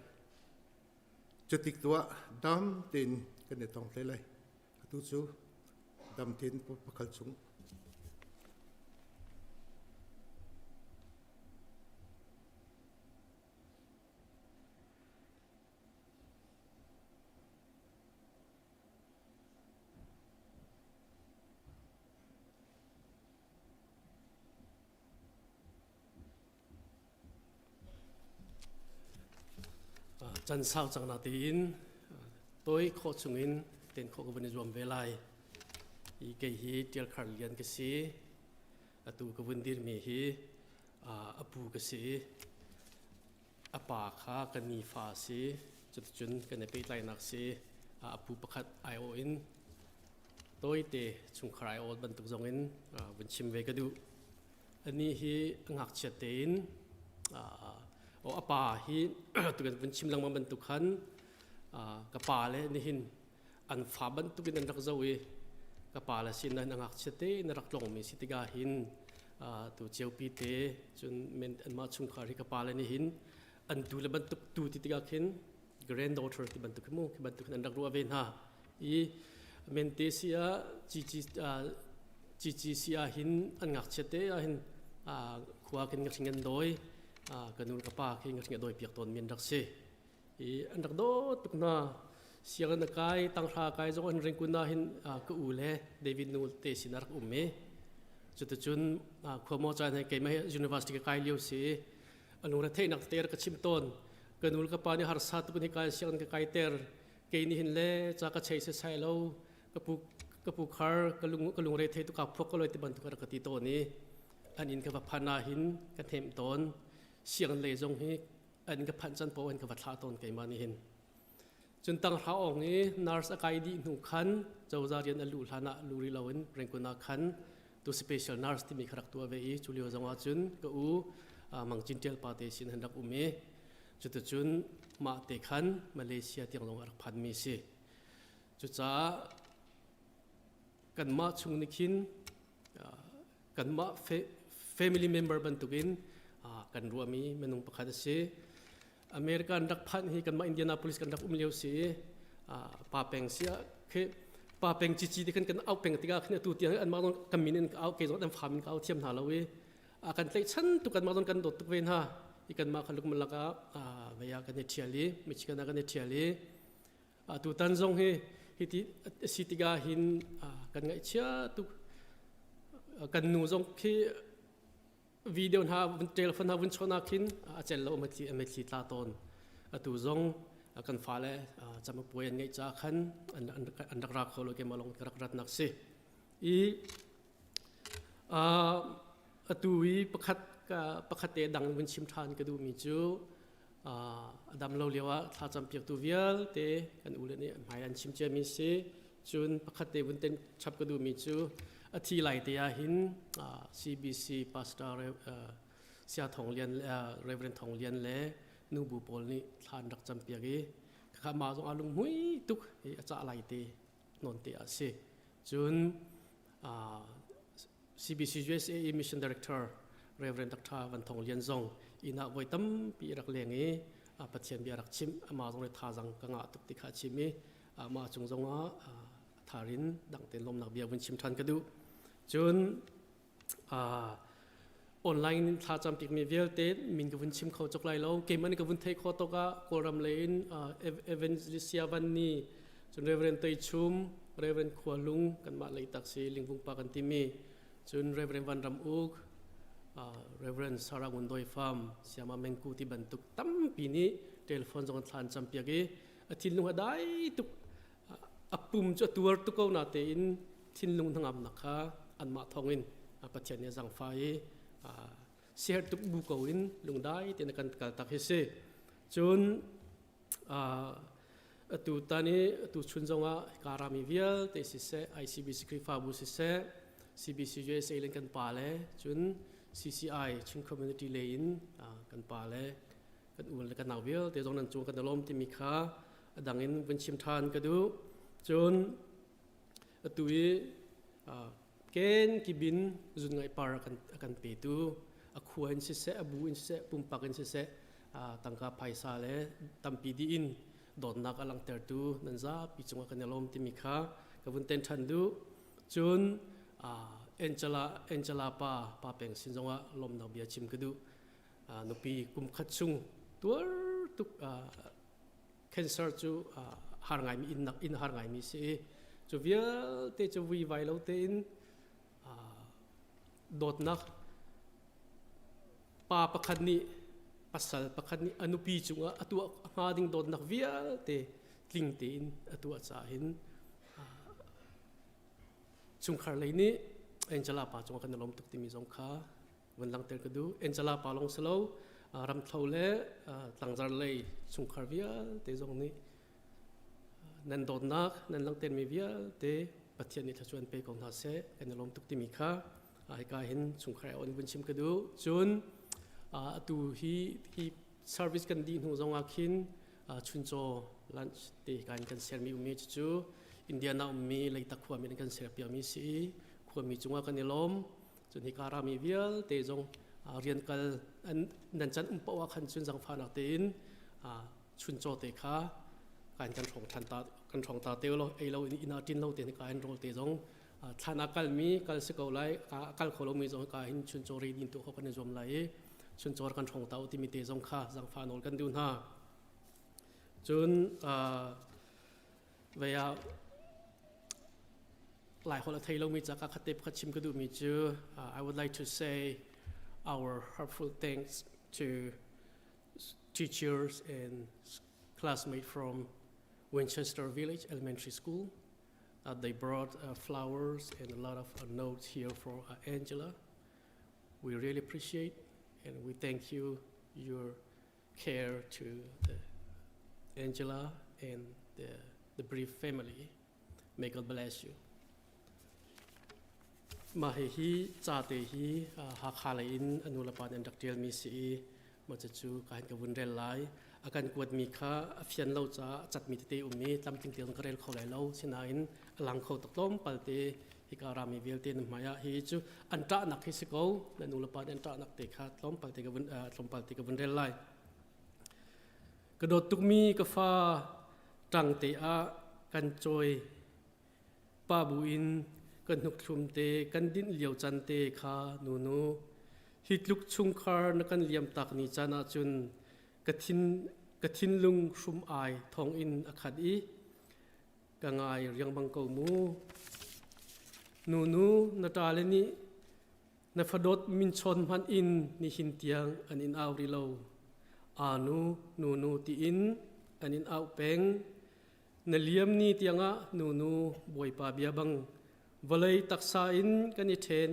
Cutik tu ah dam tein kan i tong te lai. Atu cu dam tein pakal chung. Can sau cang na tiin toi khawh chungin ten khawh ka vun i zuam ve lai. I kei hi Tial Khar Lian ka si. Atu ka vun dirmi hi a pu ka si. A pa kha ka ni fa si. Cuticun kan i pehtlainak si. A pu pakhat aiawh in tawite chungkhar aiawh bantuk zong in vun chim ve ka duh. Anih hi a ngakchiat tein a pa hi tukan vun chim lengmang bantuk khan ka pa le nihin an fa bantukin an rak zoh i ka pa le sin a ngakchiat tein a rak tlongmi si tikah hin tu ceupi te cun anmah chungkhar hi ka pa le nihin an tu le bantuk tu ti tikah khin granddaughter ti bantuk mu khi bantuk an rak ruah ve hna i mente si ah GGC ah hin an ngakchia te ah hin khua khin ngahring an dawi ka nu ka pa khi ngahring a dawi piak tawn mi an rak si i an rak daw tuk hna sianginn a kai tanghra kai zong an ringkun ah hin ka u le David nu te sin a rak um i cuticun khua maw caan he keimah university ka kai lio si a lungre theihnak te ka chim tawn ka nu ka pa nih harsa tuk in kai sianginn ka kai ter kei nih hin le ca ka chei se sai lo ka pu ka pu khar ka lung ka lungre thei tu ka phuak ka loi ti bantuk ka ti tawn i an inn ka va phan ah hin ka them tawn sianginn lei zong hi An ka phanh can paoh in ka va thlah tawn keimah nih hin. Cun tanghra awng i nurse a kai dih hnu khan cozah rian a luh hlan ah lu rih loin Rangoon ah khan tu special nurse timi kha rak tuah ve i cu lio zong ah cun ka u Mang Cin Ṭial pa te sin han rak um i cuticun mah te khan Malaysia tiang zong a rak phanmi si. Cucaah kanmah chung nih khin kanmah family member bantukin kan ruahmi minung pakhat a si. American rak phanh hi kanmah Indianapolis kan rak um lio si i pa peng si ah khi pa peng cici ti khan kan au peng tikah khin atu tiang anmah zong kan min in ka au kei zong an fa min ka au thiam hna lo i kan tlaihchan tuk kanmah zong kan dawt tuk ve hna i kanmah kha lukmalak ah vei ah kan i ṭhial i Michigan ah kan i ṭhial i Tutan zong hi hiti a si tikah hin kan ngaihchia tuk. Kan nu zong khi video hna telephone hna vun chawnh ah khin a cel lo a mitthli tla tawn. Atu zong kan fale camapuai an ngeih caah khan an rak ra kho lo keimah lawng ka rak ratnak si. I atu i pakhat pakhat te dang vun chim ṭhan ka duhmi cu A dam lo lioah thlacam piaktu vialte kan ule nih hmai an chim ciami si. Cun pakhat te vun ten chap ka duhmi cu a thi lai te ah hin CBC Pastor Sia Thong Lian Reverend Thong Lian le nubu pawl nih thla an rak cam piak i khakha mah zong a lunghmui tuk i a cah lai te nawn te ah si. Cun CBC USA i Mission Director Reverend Dr. Van Thong Lian zong inn ah voi tampi rak leng i Pathian bia rak chimh amah zong le thazang ka ngah tuk ti kha a chim i amah cung zong ah tharin dang tein lawmnak bia vun chim ṭhan ka duh. Cun online in thla cam tikmi vialte min ka vun chim kho cuk lai lo. Keimah nih ka vun theih khawh tuk ah Kawlram lei in Evangelist Van Ni, cun Reverend Tei Chum, Reverend Khua Lung kanmah lei tak si Lingvung pa kan timi, cun Reverend Van Ram Uk, Reverend Sarah Ngun Doi Fam, Siama Mengku ti bantuk tampi nih telephone zong an thla an cam piak i a thinlung a dai tuk a pum cu a tuar tuk ko natein thinlung hnangamnak kha anmah thawngin Pathian nih a zangfah i siaherh tuk bu ko in lungdai tein a kan kaltak hi si. Cun atu tan i atu chun zongah karami vialte siseh ICBC Khrihfabu siseh CBC USA len kan pa le cun CCI Chin Community lei in kan pa le kan u le kan nau vialte zong nan cung kan i lawm timi kha a dang in vun chim ṭhan ka duh. Cun atu i ken kibin zun ngaih par a kan petu a khua in siseh a bu in siseh pumpak in siseh tangka phaisa le tampi dih in dawtnak a langhtertu nan zapi cungah kan i lawm timi kha ka vun ten ṭhan duh. Cun Angela Angela pa pa peng sin zongah lawmnak bia chim ka duh. Nupi kum khat chung tuar tuk cancer cu har ngaimi in in har ngaimi si i cu vialte cu vuivai lo tein dawtnak pa pakhat nih pasal pakhat nih a nupi cungah a tuah hnga ding dawtnak vialte tling tein a tuah caah hin chungkhar lei nih Angela pa cungah kan i lawm tuk timi zong kha van langhter ka duh. Angela pa lawng si lo, ramthlo le tlangzar lei chungkhar vialte zong nih nan dawtnak nan langhtermi vialte Pathian nih thluachuah pe ko hna seh kan i lawm tuk timi kha hika hin chungkhar on vun chim ka duh. Cun atu hi hi service kan dih hnu zong ah khin chuncaw lunch te hika in kan sermi ummi cucu Indiana ummi Leitak khuami in kan ser piakmi si i khuami cungah kan i lawm. Cun hika rami vialte zong rian kal nan can um paoh ah khan cun zangfahnak tein chuncaw te kha kan kan hrawng ṭhan ta kan hrawng ta te lo ei lo in inn ah ṭin lo tein ka in rawl te zong thlan ah kalmi kal si ko lai kal kho lomi zong ka hin chuncaw re din tu kho kan i zuam lai i chuncaw kan hrawng ta u timi te zong kha zangfah nawl kan duh hna. Cun vei ah Laiholh a thei lomi ca ka khat te pakhat chim ka duhmi cu I would like to say our heartful thanks to teachers and classmates from Winchester Village Elementary School. They brought flowers and a lot of notes here for Angela. We really appreciate and we thank you your care to the Angela and the, the brief family. May God bless you. Mah hihi ca te hi Hakha lei in a nu le pa nih an rak ṭialmi si i mah cucu ka hin ka vun rel lai. A kan kuatmi kha a fian lo caah a catmi tete um i tlamtling tein ka rel kho lai lo. Sinain a lang kho tuk tlawmpal te hika rami vialte na hmai ah hihi cu an ṭahnak hi si ko. Na nu le pa nih an ṭahnak te kha tlawmpal te ka vun tlawmpal te ka vun rel lai. Ka dawt tukmi ka fa ṭang te ah kan cawi Pa buin kan hnukthlum te kan dinh lio can te kha nunu hi tluk chungkhar na kan liam tak ni caan ahcun ka thin ka thinlung hrum ai thong in a khat i ka ngai riangmang ko mu nunu na ṭale nih na fadawt min chawn hmanh in nihin tiang an in au ri lo anu nunu tiin an in au peng Na liam ni tiangah nunu Bawipa bia bang vawlei taksa in kan i ṭhen.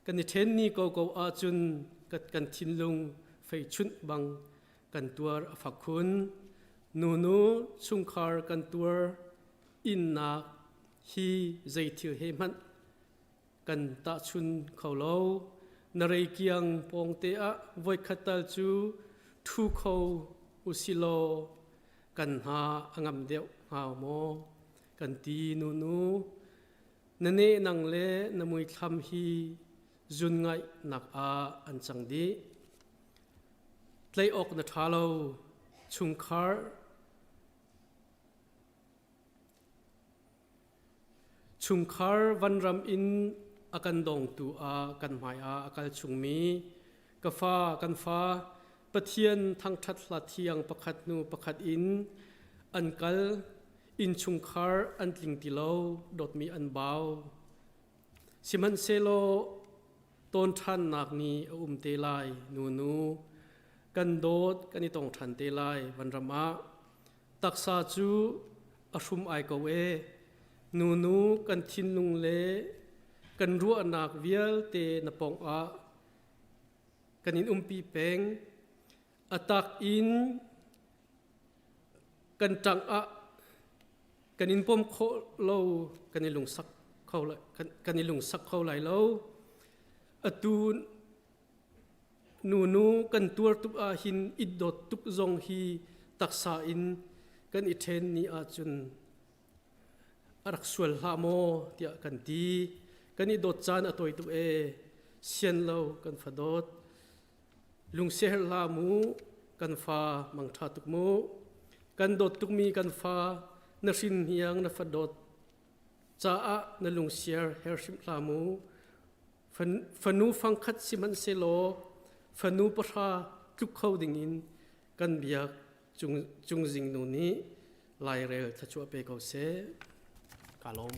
Kan i ṭhen ni koko ahcun kan thinlung feichunh bang kan tuar a fak khun. Nunu chungkhar kan tuar innak hi zei thil he hmanh kan tahchun kho lo. Na reikiang pawngte ah voikhat tal cu ṭhu kho usilaw kan hna a ngam deuh hnga maw? Kan ti nunu. Na nehnang le na muithlam hi zun ngaihnak ah an cang dih. Tlaih awk na ṭha lo. Chungkhar Chungkhar vanram in a kan dongtu ah kan hmaiah a kal chungmi ka fa kan fa Pathian thangṭhat hla thiang pakhat hnu pakhat in an kal innchungkhar an tling ti lo dawtmi an bau sihmanhsehlaw tawn ṭhannak ni a um te lai nunu kan dawt kan i tong ṭhan te lai vanram ah Taksa cu a hrum ai ko ee. Nunu kan thinlung le kan ruahnak vialte na pawng ah kan in umpi peng. A tak in kan ṭang ah kan in pom khawh lo kan i lungsak kho kan i lungsak kho lai lo. Atu Nunu kan tuar tuk ahhin i dawt tuk zong hi taksa in kan i ṭhen ni ahcun a rak sual hlah maw tiah kan ti. Kan i dawt caan a tawi tuk ee. Sian lo kan fa dawt. Lungsiaherh hlah mu kan fa mangṭha tuk mu. Kan dawt tukmi kan fa na hrin hniang na fa dawt caah na lungsiar her hrim hlah mu. Fanu fangkhat sihmanhsehlaw fanu pahra tluk kho dingin kan biak cungzing nu nih lairel thluachuah pe ko seh. Ka lawm.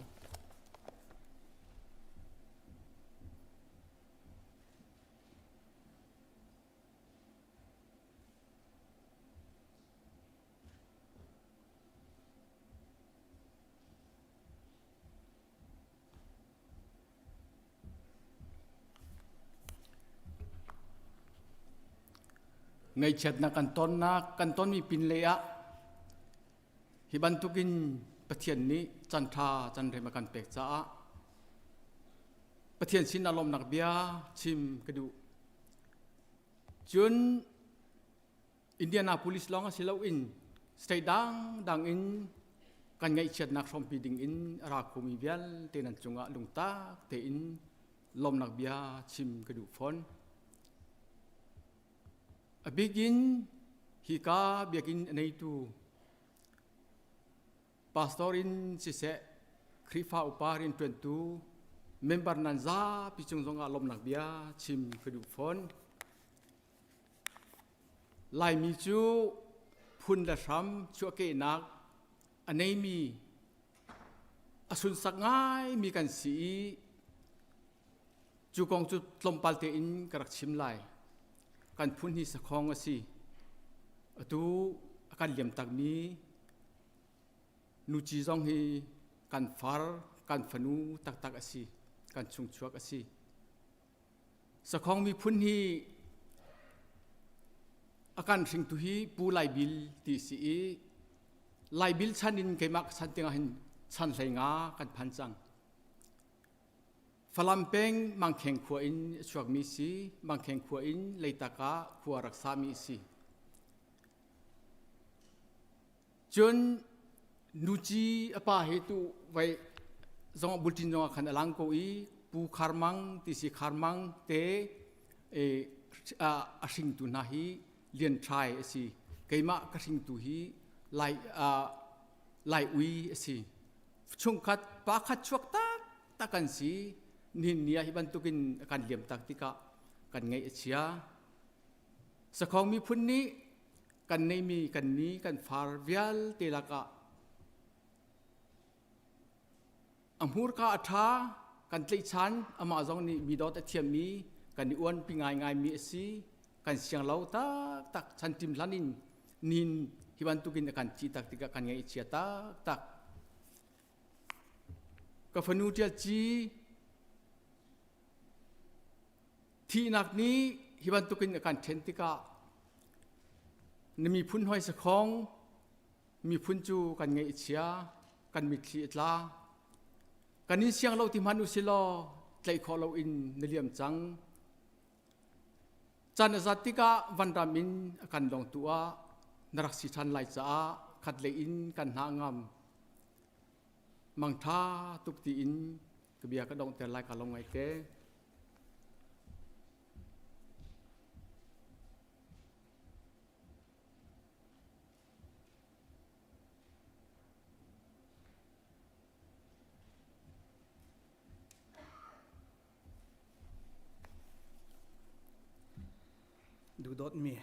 Ngaihchiatnak kan tonnak kan tonmi pinlei ah hi bantukin Pathian nih chan ṭha chan rem a kan pek caah Pathian sin ah lawmnak bia chim ka duh. Cun Indianapolis lawng a si loin state dangdang in kan ngaihchiatnak hrawmpi ding in a ra khomi vialte nan cungah lungtak tein lawmnak bia chim ka duh fawn. A bikin hika biakinn a neitu pastor in siseh Khrihfa upa rianṭuantu member nan zapi cung zongah lawmnak bia chim ka duh fawn. Laimi cu phun le hram chuahkehnak a neimi a sunsak ngaimi kan si i cu kong cu tlawmpal tein ka rak chim lai. Kan phun hi sakhong a si. Atu a kan liam takmi nuci zong hi kan far, kan fanu taktak a si. Kan chungchuak a si. Sakhong miphun hi A kan hringtu hi Pu Lai Bil ti si i Lai Bil chan in keimah ka chan tiangah hin chan hlei nga kan phan cang. Falam peng Mangkheng khua in a chuakmi si, Mangkheng khua in Leitak ah khua rak sami si. Cun nuci a pa he tu vai zong bulletin zong ah khan a lang ko i Pu Khar Mang ti si Khar Mang te e, a hringtu hna hi Lian Thai a si. Keimah ka hringtu hi Lai Lai Ui a si. Chungkhat pa khat chuak tak tak kan si. Nihin ni ah hi bantukin kan liam tak tikah kan ngaih a chia. Sakhong miphun nih kan neimi kan ni kan far vialte lakah a hmurka a ṭha kan tlaihchan amah zong nih mi dawt a thiammi kan i uanpi ngaingaimi a si kan siang lo taktak chantim hlan in nin hi bantukin a kan thih tak tikah kan ngaih chia taktak ka fanu ṭial ci Thihnak nih hi bantukin a kan ṭhen tikah na miphun hoi sakhong miphun cu kan ngaih a chia, kan mitthli a tla. Kan in siang lo ti hmanh u silaw tlaih khawh loin na liam cang. Caan a zat tikah vanram in a kan dongtu ah na rak si ṭhan lai caah khatlei in kan hna ngam. Mangṭha tuk tiin ka bia ka donghter lai ka lo ngai te. Duhdawtmi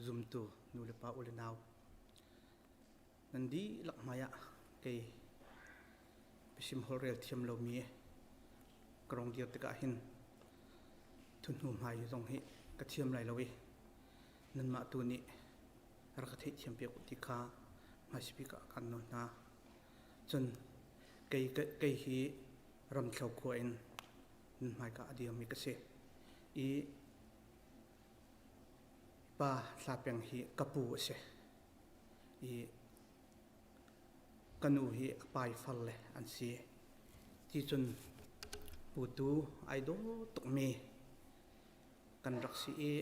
zumtu nu le pa u le nau Nan dihlak hmaiah kei biasim holhrel thiam lomi ka rong dir tikah hin thuhnu hmai zong hi ka thiam lai lo i nanmah tu nih rak ka theihthiam piak u ti kha hmaisabik ah kan nawl hna. Cun kei, kei hi Ramthlo khua in nan hmaika a dirmi ka si i pa Thla Peng hi ka pu a si. I ka nu hi a pai far le an si. Ti cun putu ai daw tukmi kan rak si i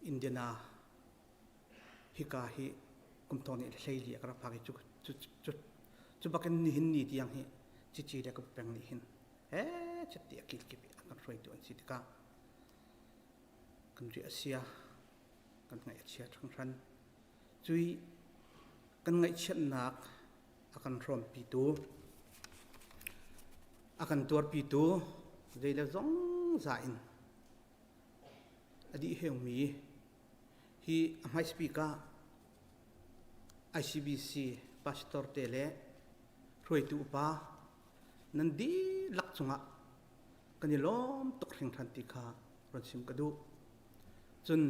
Indiana hika hi kum thong nih hleili a ka rak phak i cu cu cu cu bakin nihin ni tiang hi cici le ka peng nih hin he chatti a kilkip i a kan hruaitu an si tikah kan ri a sia kan ngaih a chia hringhran. Cui kan ngaihchiatnak a kan hrawmpitu, a kan tuarpitu zei le zong za in a dih heumi hi a hmaisbik ah ICBC pastor te le hruaitu upa nan dihlak cungah kan i lawm tuk hringhran ti kha ron chim ka duh. Cun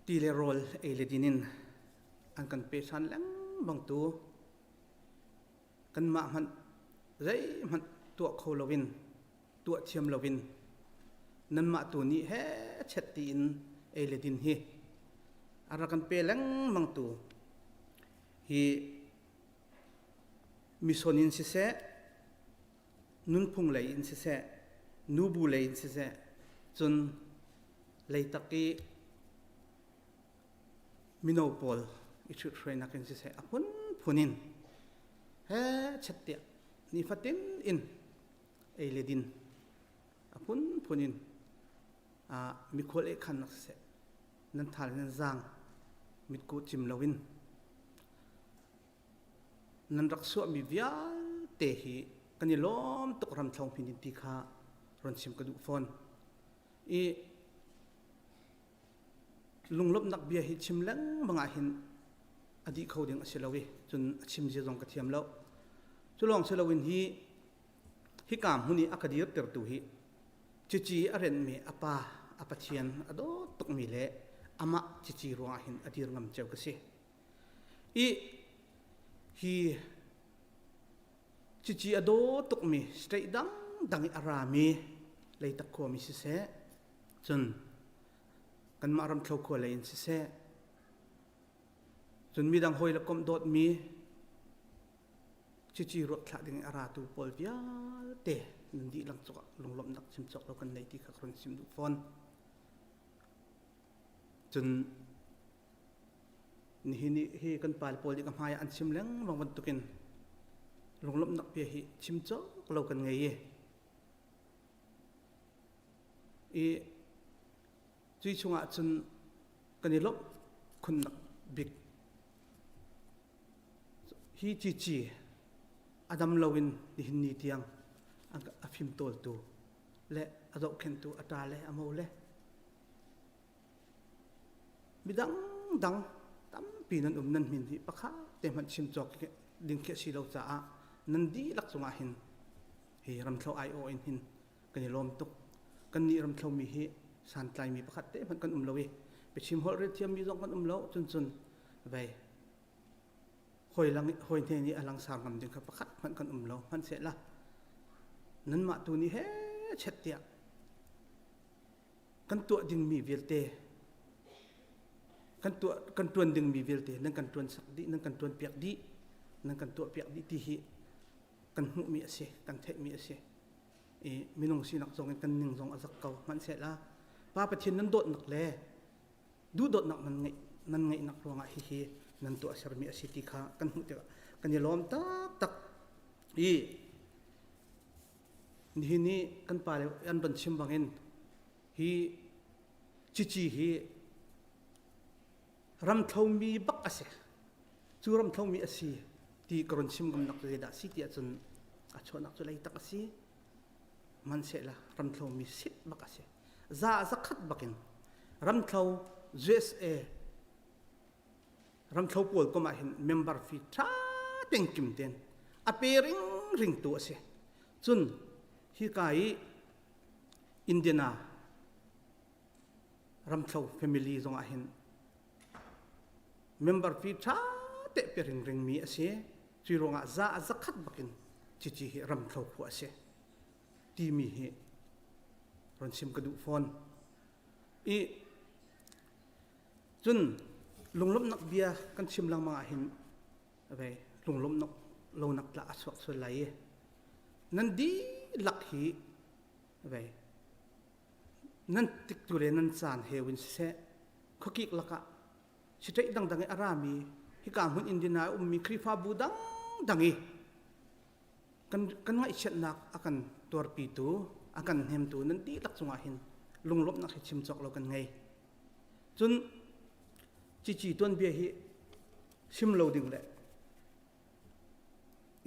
ti le rawl ei le din in an kan pe ṭhan lengmang tu kanmah hmanh zeihmanh tuah kho loin tuah thiam loin nanmah tu nih he chet tiin ei le din hi a rak kan pe lengmang tu hi mison in siseh nunphung lei in siseh nubu lei in siseh cun leitak i mino pawl i ṭhithruainak in siseh a phunphun in he chet tiah nifatin in ei le din a phunphun in mikhual eh khannak siseh nan thal nan zaang mitku cim loin nan rak suahmi vialte hi kan i lawm tuk ram thlong phin ti kha ron chim ka duh fawn i lunglawmhnak bia hi chim lengmang ah hin a dih kho ding a si lo i cun a chim zia zong ka thiam lo cu lawng si loin hi hika hmun i a ka dirtertu hi cici a renhmi a pa a pathian a dawt tukmi le amah cici ruangah hin a dir ngam ceu ka si i hi cici a daw tukmi state dang dangdang i a rami Leitak khuami siseh, cun kanmah Ramthlo khua lei in siseh, cun midang hawi le komh dawtmi cici ruak thlah ding a ratu pawl vialte nan dihlak cungah lunglawmhnak chim cawk lo kan nei ti kha ka run chim duh fawn. Cun nihin i hi kan pale pawl nih ka hmai ah an chim lengmang bantukin lunglawmhnak bia hi chim cawk lo kan ngei i i cui chungah cun kan i lawmh khunnak bik hi cici a dam loin nihin ni tiang a fimtawltu le a zohkhenhtu a ṭa le a mo le midang dang tampi nan um nan min hi pakhat te hmanh chim cawk ding khi a si lo caah nan dihlak cungah hin hi ramthlo aiawh in hin kan i lawm tuk. Kannih ramthlomi hi santlaimi pakhat te hmanh kan um lo i biachim holh rel thiammi zong kan um lo cun cun vei hawi lang hawi hne nih a langsar ngam ding kha pakhat hmanh kan um lo hmanhsehla nanmah tu nih he chet tiah kan tuah dingmi vialte kan tuah kan tuan dingmi vialte nan kan tuan sak dih nan kan tuan piak dih nan kan tuah piak dih ti hi kan hmuhmi a si kan theihmi a si i minung sinak zong in kan ning zong a zak ko hmanhsehla Pa Pathian nan dawtnak le duhdawtnak nan ngeih nan ngeihnak ruangah hihi nan tuah sermi a si ti kha kan hmuh tikah kan i lawm taktak i nihin i kan pale an van chim bangin hi cici hi ramthlomi bak a si cu ramthlomi a si ti ka run chim ngamnak cu zeidah a si ti ahcun a chuahnak cu leitak a si hmanhsehla ramthlomi sit bak a si za zakhat bakin ramthlo USA ramthlo pawl kom ah hin member fee tha teng kim ten a pe ring ring tu a si cun hi ka i Indiana ramthlo family zong ah hin member fee ṭha te pe ringring mi a si. Cui ruangah za a zakhat bakin cici hi ramthlo khua a si timi hi ron chim ka duh fawn. I cun lunglawmhnak bia kan chim lengmang ah hin vei lunglawmhnak lonak tla a chuak sual lai i nan dihlak hi vei nan tiktu le nan caan he win siseh khuakik lakah state dangdang i a rami hika hmun Indiana a ummi Khrihfabu dangdang i kan kan ngaihchiatnak a kan tuarpitu a kan hnemtu nan dihlak cungah hin lunglawmhnak hi chim cawk lo kan ngei cun cici tuanbia hi chim lo ding le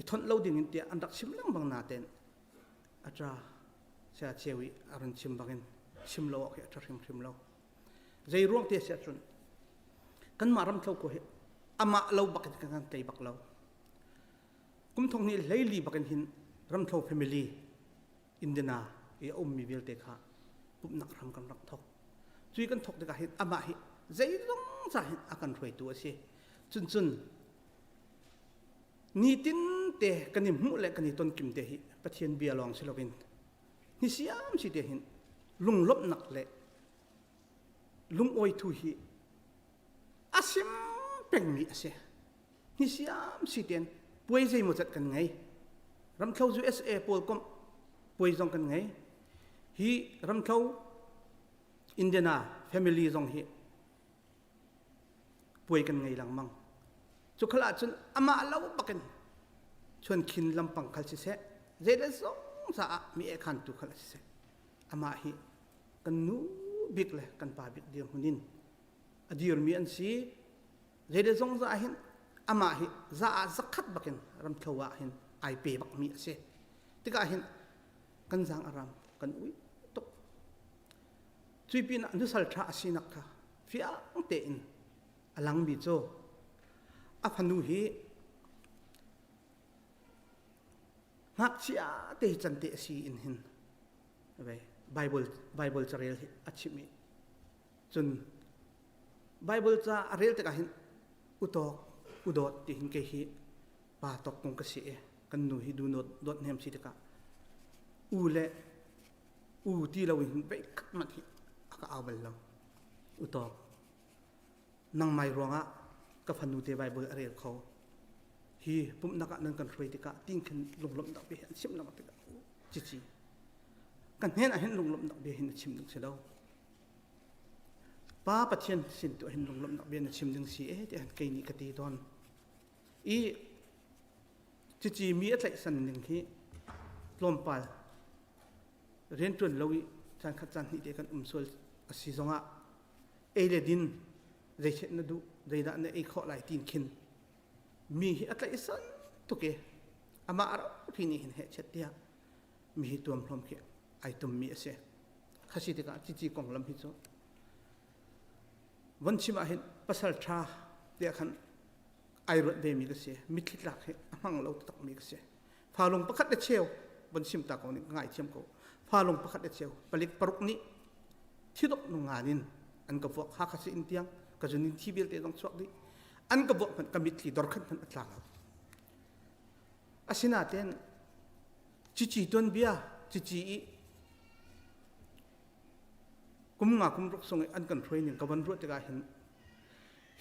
i thonh lo ding in tiah an rak chim lengmang naten a ṭa saya ceu i a run chim bangin chim lo awk hi a ṭha hrimhrim lo zei ruang te si ahcun kanmah ramthlo ko hi amah lo bak in kan tlei bak lo kum thong hnih hleili bakin hin ramthlo family Indiana i a ummi vialte kha pumhnak ram kan rak thok cui kan thok tikah hin amah hi zeizong ca hin a kan hruaitu a si cun cun nitin te kan i hmuh le kan i ton kim te hi Pathian bia lawng si loin ni siam si te hin lunglawmhnak le lungawi thu hi a sim pengmi a si ni siam si ten puai zeimaw zat kan ngei ramthlo USA pawl komh puai zong kan ngei hi ramthlo Indiana family zong hi puai kan ngei lengmang. Cu khal ahcun amah lo bakin chuan khin lampang khal siseh zeile zong caah mi ekhan tu khal siseh amah hi kan nu bik le kan pa bik dirhmun in a dirmi an si zeile zong za hin amah hi za ah zakhat bakin ramthlo ah hin ai pe bakmi a si tikah hin kan zang aram kan ui tuk Cui pinah nusal ṭha a sinak kha fiang tein a langmi cu a fanu hi ngakchia te can te a si in hin Bible Bible carel hi a chimh i cun Bible ca a rel tikah hin utawk udawt ti hin kei hi pa tawk kong ka si i kan nu hi du dawt hnem si tikah. U le u ti lo in veih khat hmanh hi a ka au bal lo. U tawk. Nangmai ruangah ka fanu te Bible a rel kho. Hi pumhnak ah nan kan hruai tikah tin khin lunglawmhnak bia hi an chimh lengmang tikah cici. Kan hnen ah hin lunglawmhnak bia hin na chim ding si lo. Pa Pathian sin tu hin lunglawmhnak bia na chim ding si e tiah kei nih ka ti tawn. I cici mi a tlaihsan ning hi tlawmpal rianṭuan lo i caan khat caan hnih te kan um sual a si zongah ei le din zeichet na duh zeidah na ei khawh lai tin khin mi hi a tlaihsan tuk i amah a ro nih hin hehchet tiah mi hi tuamhlawm khi ai tummi a si. Khasi tikah cici konglam hi cu von chim ah hin pasal ṭha tiah khan ai ruat ve mi ka si. Mitthli tlak hi a hmang lo taktak mi ka si. Falung pakhat le cheu von chim ta ko nih ka ngaithiam ko. Falung pakhat le cheu palik paruk nih thidok nungan in an ka vuak Hakha si in tiang ka zun in thi vialte zong chuak dih an ka vuak hmanh ka mitthli dor khat hmanh a tla lo. Asinain cici tuanbia cici i kum nga kum ruk sung i an kan hruai ning ka van ruah tikah hin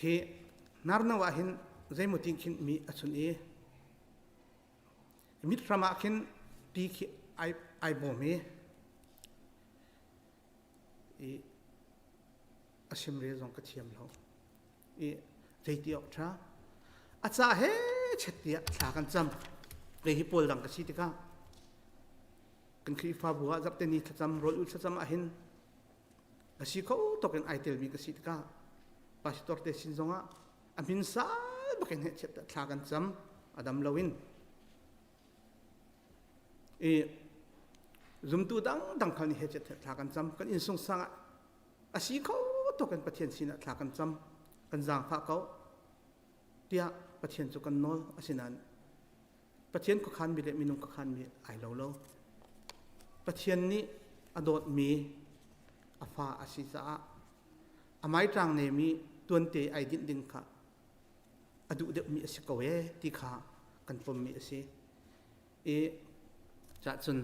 hi narno ah hin zeimaw tin khin mi a chun i mit hram ah khin ti khi ai ai bawm i i a simrel zong ka thiam lo i zeiti awk ṭha a ca he chet tiah thla kan cam kei hi pawl dang ka si tikah kan Khrihfabu ah zarhte ni thlacam rawl ul thlacam ahhin a si kho tok in ai telmi ka si tikah pastor te sin zongah a min sal bakin he chet thla kan cam a dam loin i zumtu dang dang khal nih he chet thla kan cam kan inn sung sang ah a si kho tuk in Pathian sinah thla kan cam kan zaangfah ko tiah Pathian cu kan nawl asinain Pathian khuakhanmi le minung khuakhanmi ai lo lo Pathian nih a dawtmi a fa a si caah a maiṭang nemi tuante ai dinh ding kha a duh deuhmi a si ko ee ti kha kan pommi a si i cahcun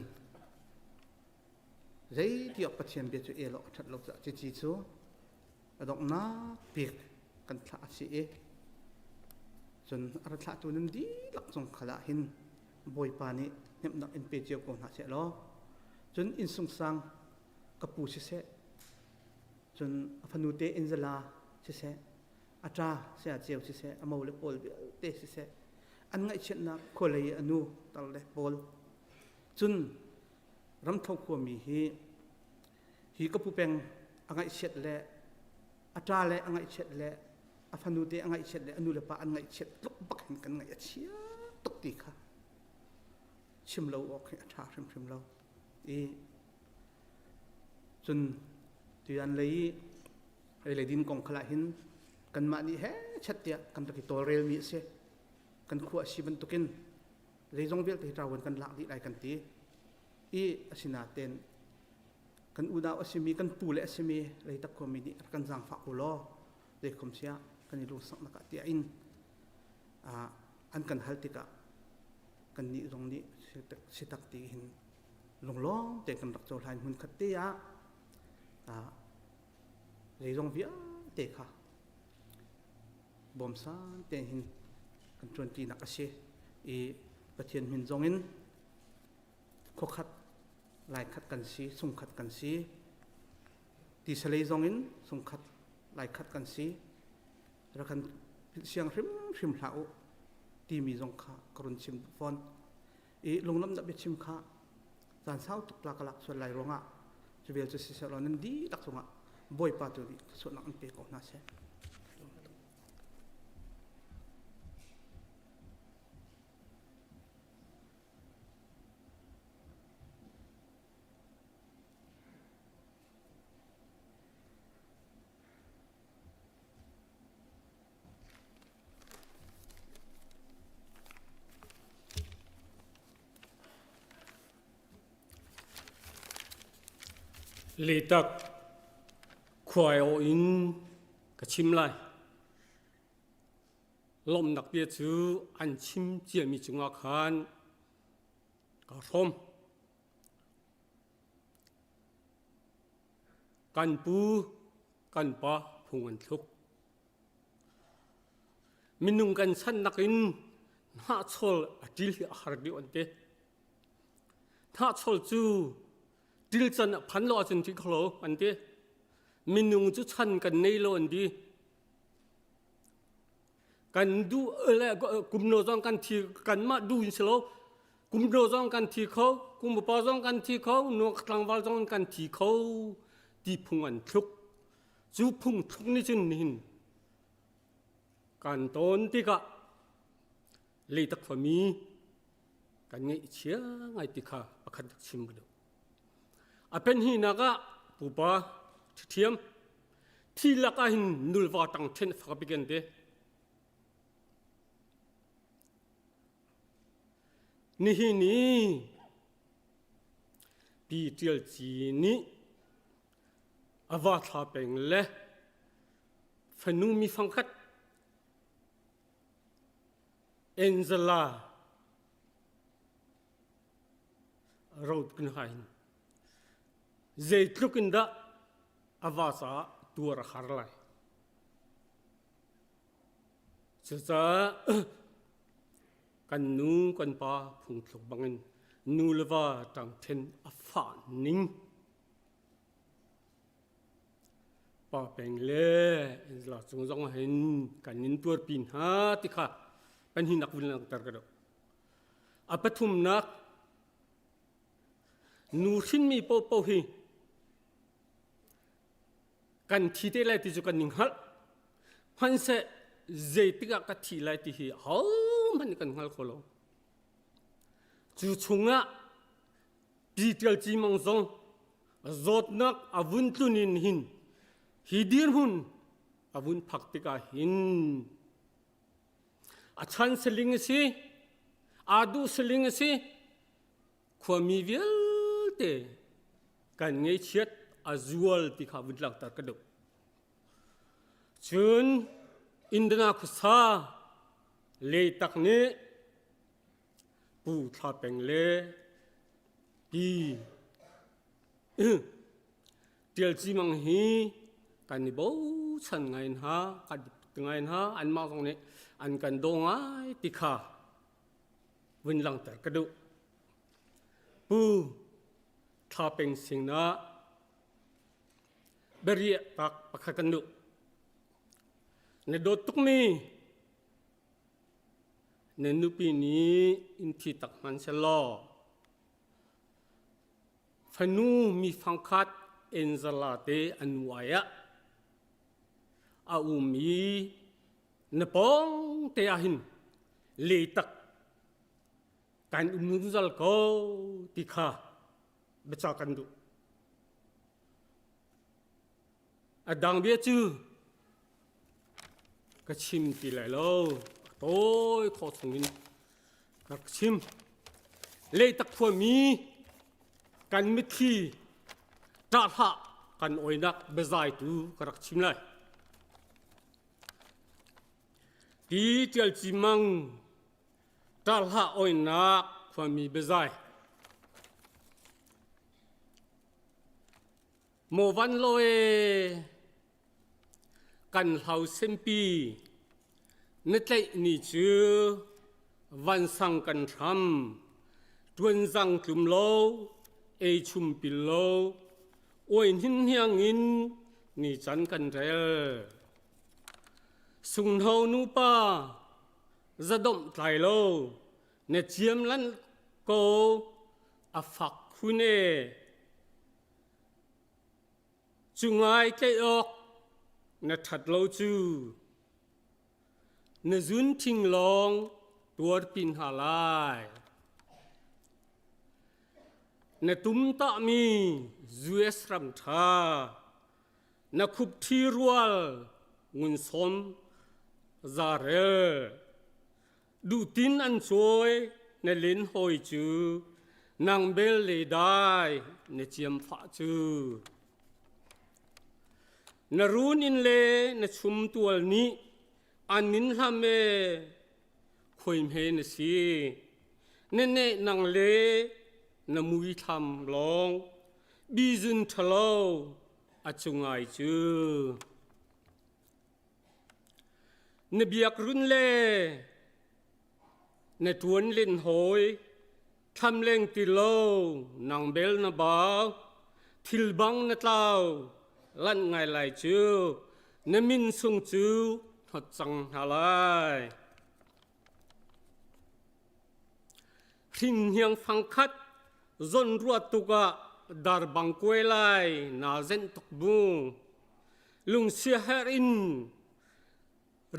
Zeitiawk Pathian bia cu el awk a ṭhat lo caah cici cu a donghnak bik kan thlah a si i cun a ra thlahtu nan dihlak cung khal ah hin Bawipa nih hnemhnak in pe cio ko hna seh law cun inn sungsang ka pu siseh cun a fanute Angela siseh a ṭa saya ceu siseh a mo le pawl vialte siseh an ngaihchiatnak khualei a nu tar le pawl cun Ramtho khuami hi hi ka pu peng a ngaihchiat le a ṭa le a ngaihchiat le a fanu te a ngaihchiat le a nu le pa an ngaihchiat tluk bak hin kan ngaih a chia tuk ti kha chim lo awk hi a ṭha hrimhrim lo i cun tuyan lei i ei le din kong khala hin kanmah nih he chet tiah kan rak i tawlrelmi a si kan khua a si bantukin zeizong vialte hi ṭawan kan lak dih lai kan ti i asinaten kan unau a simi kan pu le a simi leitak khuami nih rak kan zaangfah u law zeikhom siah kan i lungsaknak ah tiah in an kan hal tikah kan nih zong nih sitak ti hin lunglawm te kan rak cohlan hmun khat te ah zeizong vialte kha bawmsan te hin kan ṭuanṭinak a si i Pathian min zong in khuakhat laikhat kan si sungkhat kan si tisalei zong in sungkhat laikhat kan si rak kan siang hrimhrim hlah u timi zong kha ka run chim fawn i lunglawmhnak biachim kha caan sau tuk tla ka lak sual lai ruangah cu vial cu siseh law nan dihlak cungah Bawipa tu nih thluachuahnak an pe ko hna seh. Leitak khuai aw in ka chim lai. Lawmhnak bia cu an chim ciami cungah khan ka hrawm. Kan pu kan pa phung an thluk. Minung kan chan nakin hnahchawl a ṭil hi a har deuh an ti. Hnahchawl cu ṭil can a phan lo ahcun ṭi kho lo an ti. Minung cu chan kan nei lo an ti. Kan duh le kumno zong kan thi kanmah duh in si lo. Kumno zong kan thi kho, kum upa zong kan thi kho, nuak tlangval zong kan thi kho ti phung an thluk. Cu phung thluk nih cun nihin kan tawn tikah leitak khuami kan ngaihchia ngai ti kha pakhat chim ka duh. A pen hinak ah pupa ṭhiam thi lak ah hin nulva tang ṭhen fak bik an ti. Nihin i Pi Ṭial Ci nih a va thla peng le fanu mi fangkhat Angela road kan hain zeitluk in dah a va caah tuar a har lai. Cucaah kan nu kan pa phungthluk bangin nu le va ṭangṭhen a fah ning Pa Peng le Angela cung zong ah hin kan in tuarpi hna ti kha panhihnak vun langhter ka duh. A pathumnak nu hrinmi paohpaoh hi kan thi te lai ti cu kan ning hngalh. Hmanhseh zeitik ah ka thi lai ti hi ahohmanh nih kan hngal kho lo. Cu chungah Pi Ṭial Ci Mang zong zawtnak a vun tlun in hin hi dirhmun a vun phak tikah hin a chan saling a si aa duh saling a si khuami vialte kan ngeichiat a zual ti kha vun langhter ka duh cun Indana khuasa leitak nih Pu Thla Peng le Pi Ṭial Ci Mang hi kan i bochan ngai hna, kan ngai hna, anmah zong nih an kan daw ngai ti kha vun langhter ka duh. Pu Thla Peng sinah biariah tak pakhat kan duh. Na dawt tukmi Na nupi nih in thi tak hmanh sehlaw fanu mi fangkhat Angela te a nu ai ah a um i na pawng te ah hin leitak kan um zungzal ko ti kha biaca kan duh. A dang bia cu ka chim ti lai lo. A tawi khawh chungin ka rak chim. Leitak khuami kan mitthli ṭah hlah kan oinak biazai tu ka rak chim lai. Ti ṭial ci mang ṭah hlah oinak khuami biazai. Maw van law ee, kan hlau sempi na tlaih ni cu vansang kan hram ṭuanzang tlum lo ei chum pil lo oi hninhniang in ni can kan rel sunghno nupa zadomh tlai lo na ciam lan ko a fak khun ee Cu ngai tlaih awk na ṭhat lo cu na zun ṭhing lawng tuarpi hna lai. Na tumtahmi US ram ṭha, na khupṭhi rual ngun sawm zarel. Duhtin an cawi na len hawi cu nang bel le dai na ciam fah cu. Na run inn le na chum tual nih an nin hlam e khuai hme na si. Na neh nang le na mui thlam lawng bizun ṭhalo. A cungai cu. Na biak run le na ṭuan len hawi, thlam leng ti lo, nang bel na bau, thil bang na tlau, lanh ngai lai cu, na min sung cu hnot cang hna lai. Hringhniang fangkhat zawnruah tuk ah dar bang kuai lai naa zenh tuk bu. Lungsiaherh in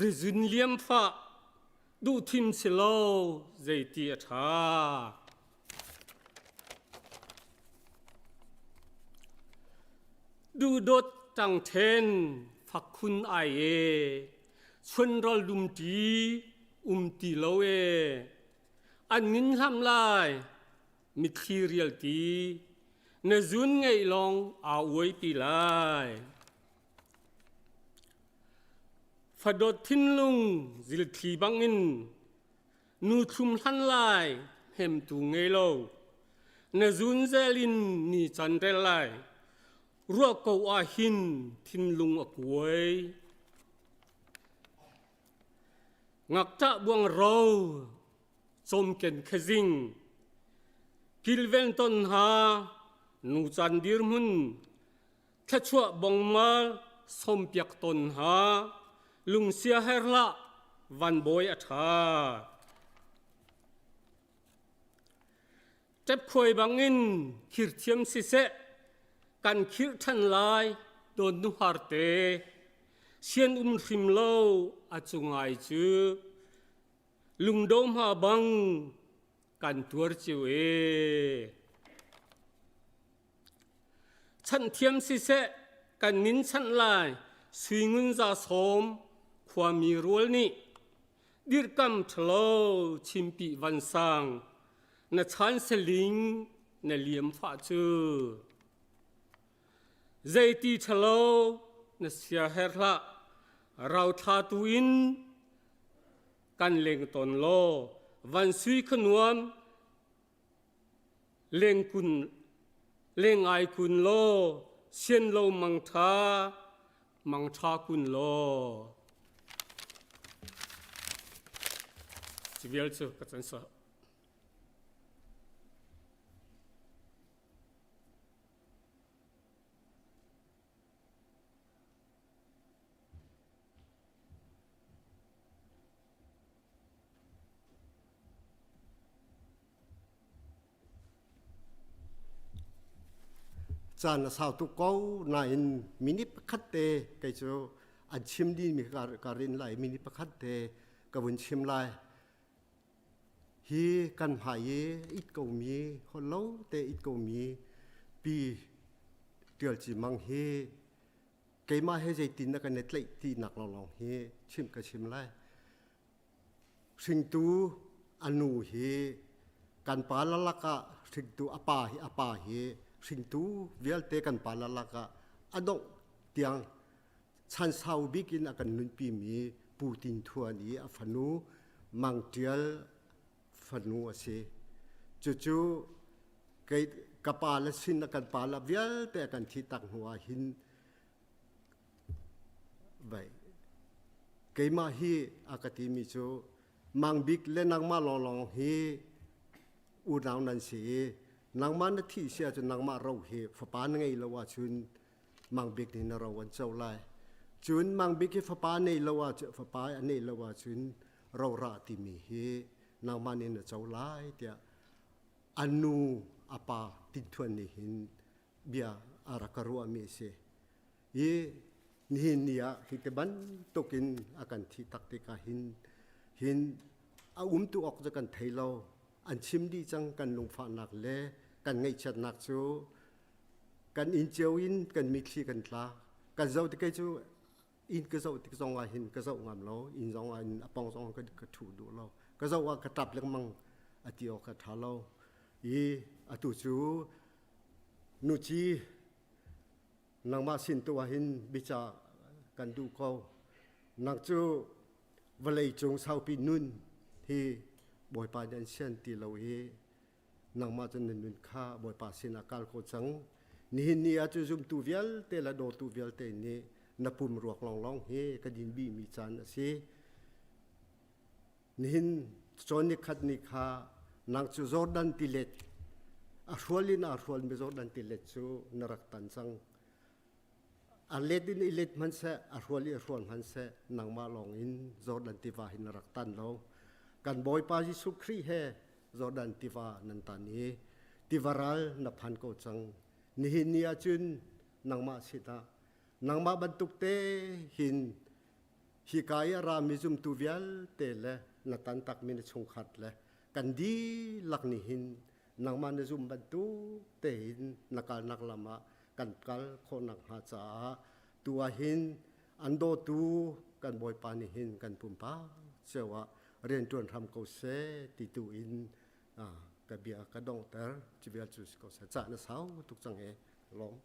rizun liam fah duhthim si lo zeiti a ṭha. Duhdawt ṭangṭhen fak khun ai e, chunral lumṭi um ti lo e. An min hlam lai mitthli rial ti, na zun ngeih lawng aa uai ti lai. Fadawt thinlung zilthli bangin nu thlum hlan lai hnemtu ngei lo. Na zunzel in ni can rel lai. Ruah ko ah hin thinlung a kuai. Ngakṭah buang ro cawmken khazing kilven ton hna nu caan dirhmun thluachuah bongmal sawmpiak ton hna lungsia her hlah van bawi a ṭha. Ṭepkhuai bangin khirthiam siseh kan khirh ṭhan lai dawn nuhar te sian um hrim lo a cungai cu lungdo hma bang kan tuar cio e. Chanh thiam siseh kan nin chanh lai suingun za sawm khuami rual nih dirhkam ṭhalo chimpi vansang na chan saling na liam fah cu zeiti ṭhalo na sia her hlah rauthla tu in kan leng tawn law van sui khanuam leng kun leng ai kun law sian lo mangṭha mangṭha kun law ci vial cu ka can sa. Caan a sau tuk ko nain minute pakhat te kei cu an chim dingmi ka rin lai minute pakhat te ka vun chim lai. Hi kan hmai i it komi holh lo te it komi pi Tial Ci Mang hi keimah he zeitin na kan i tlaih tinak lawnglawng hi chim ka chim lai. Hringtu a nu hi kan pa lalak ah hringtu a pa hi a pa hi hringtu vialte kan pa lalak ah a dongh tiang chan sau bik in a kan nunpi mi Pu Tin Thuan i a fanu Mang Ṭial fanu a si. Cucu kei ka pa le sin a kan pa le vialte a kan thi tak hnu ah hin vai keimah hi a ka timi cu Mang Bik le nangmah lawnglawng hi unau nan si i nangmah na thih si ahcun nangmah ro hi fapa na ngei lo ahcun Mang Bik nih na ro an co lai. Cun Mang Bik hi fapa nei lo ahcun fapa a neih lo ahcun rorah timi hi nangmah nih na co lai tiah a nu a pa tinthuan nih hin bia a rak ka ruahmi a si. I nihin ni ah hi te bantuk in a kan thih tak tikah hin hin a um tu awk cu kan thei lo. An chim dih cang kan lungfahnak le kan ngaihchiatnak cu kan inn cio in kan mitthli kan tla. Kan zoh tik cu inn ka zoh tik zong ah hin ka zoh ngam lo. Inn zong ah a pong zong ka ka ṭhu duh lo. Ka zoh ah ka ṭap lengmang a ti awk a ṭha lo. I atu cu nuci nangmah sin tu ah hin bica kan duh ko. Nang cu vawlei cung saupi nun hi Bawipa nih an sian ti lo i nangmah cu na nun kha Bawipa sinah kal ko cang. Nihin ni ah cu zumtu vialte le dawtu vialte nih na pum ruak lawnglawng hi ka din bihmi caan a si. Nihin cawn ni khat ni kha nang cu Jordan tilet a hrual in aa hrualmi Jordan tilet cu na rak tan cang. A let in i let hmanhseh, a hrual i a hrual hmanhseh, nangmah lawng in Jordan tiva hi na rak tan lo. Kan Bawipa Jesuh Khrih he Jordan tiva nan tan i tiva ral na phan ko cang. Nihin ni ah cun nangmah sinah nangmah bantuk te hin hika i a rami zumtu vialte le na tantakmi na chungkhat le kan dihlak nih hin nangmah na zum bantuk tein na kalnak lam ah kan kal khawh nakhnga caah tu ah hin an dawtu kan Bawipa nih hin kan pumpak cio ah rianṭuan hram ko seh ti tu in ka bia ka donghter. Cu vial cu si ko seh. Cah na sau tuk cang e. Lawm.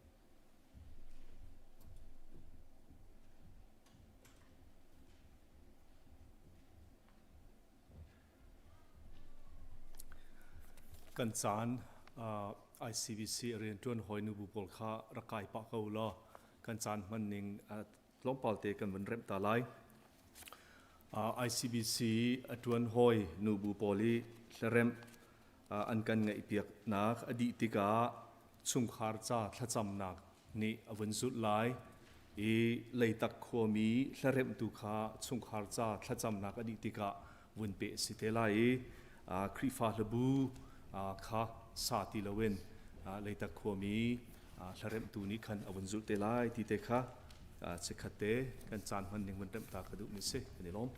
Kan caan ICBC rianṭuan hawi nubu pawl kha rak kai pah ko law kan caan hman ning tlawmpal te kan vun remh ta lai. ICBC a ṭuan hawi nubu pawl i hlaremh an kan ngaihpiaknak a dih tikah chungkhar ca thlacamnak nih a vun zulh lai i Leitak khuami hlaremhtu kha chungkhar ca thlacamnak a dih tikah vun peh a si te lai i Khrihfa hlabu kha sa ti loin Leitak khuami hlaremhtu nih khan a vun zulh te lai ti te kha chikkhat te kan caan hman ning vun remh ta ka duhmi si kan i lawm.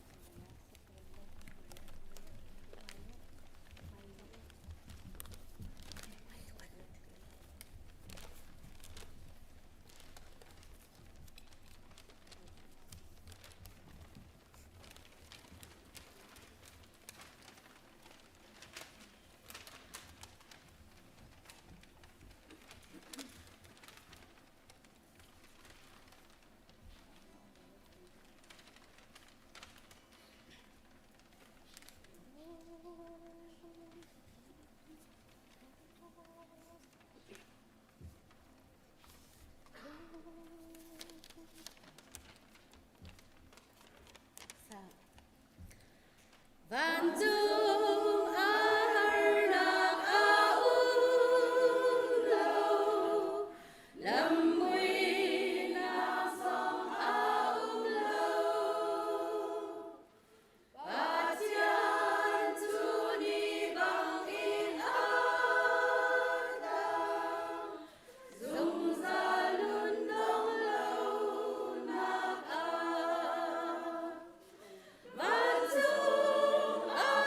Vancung harnak a um lo, lam muihnak zong a um lo. Pathian cu ni bangin a tang, zungzal lundong lonak ah. Vancung a.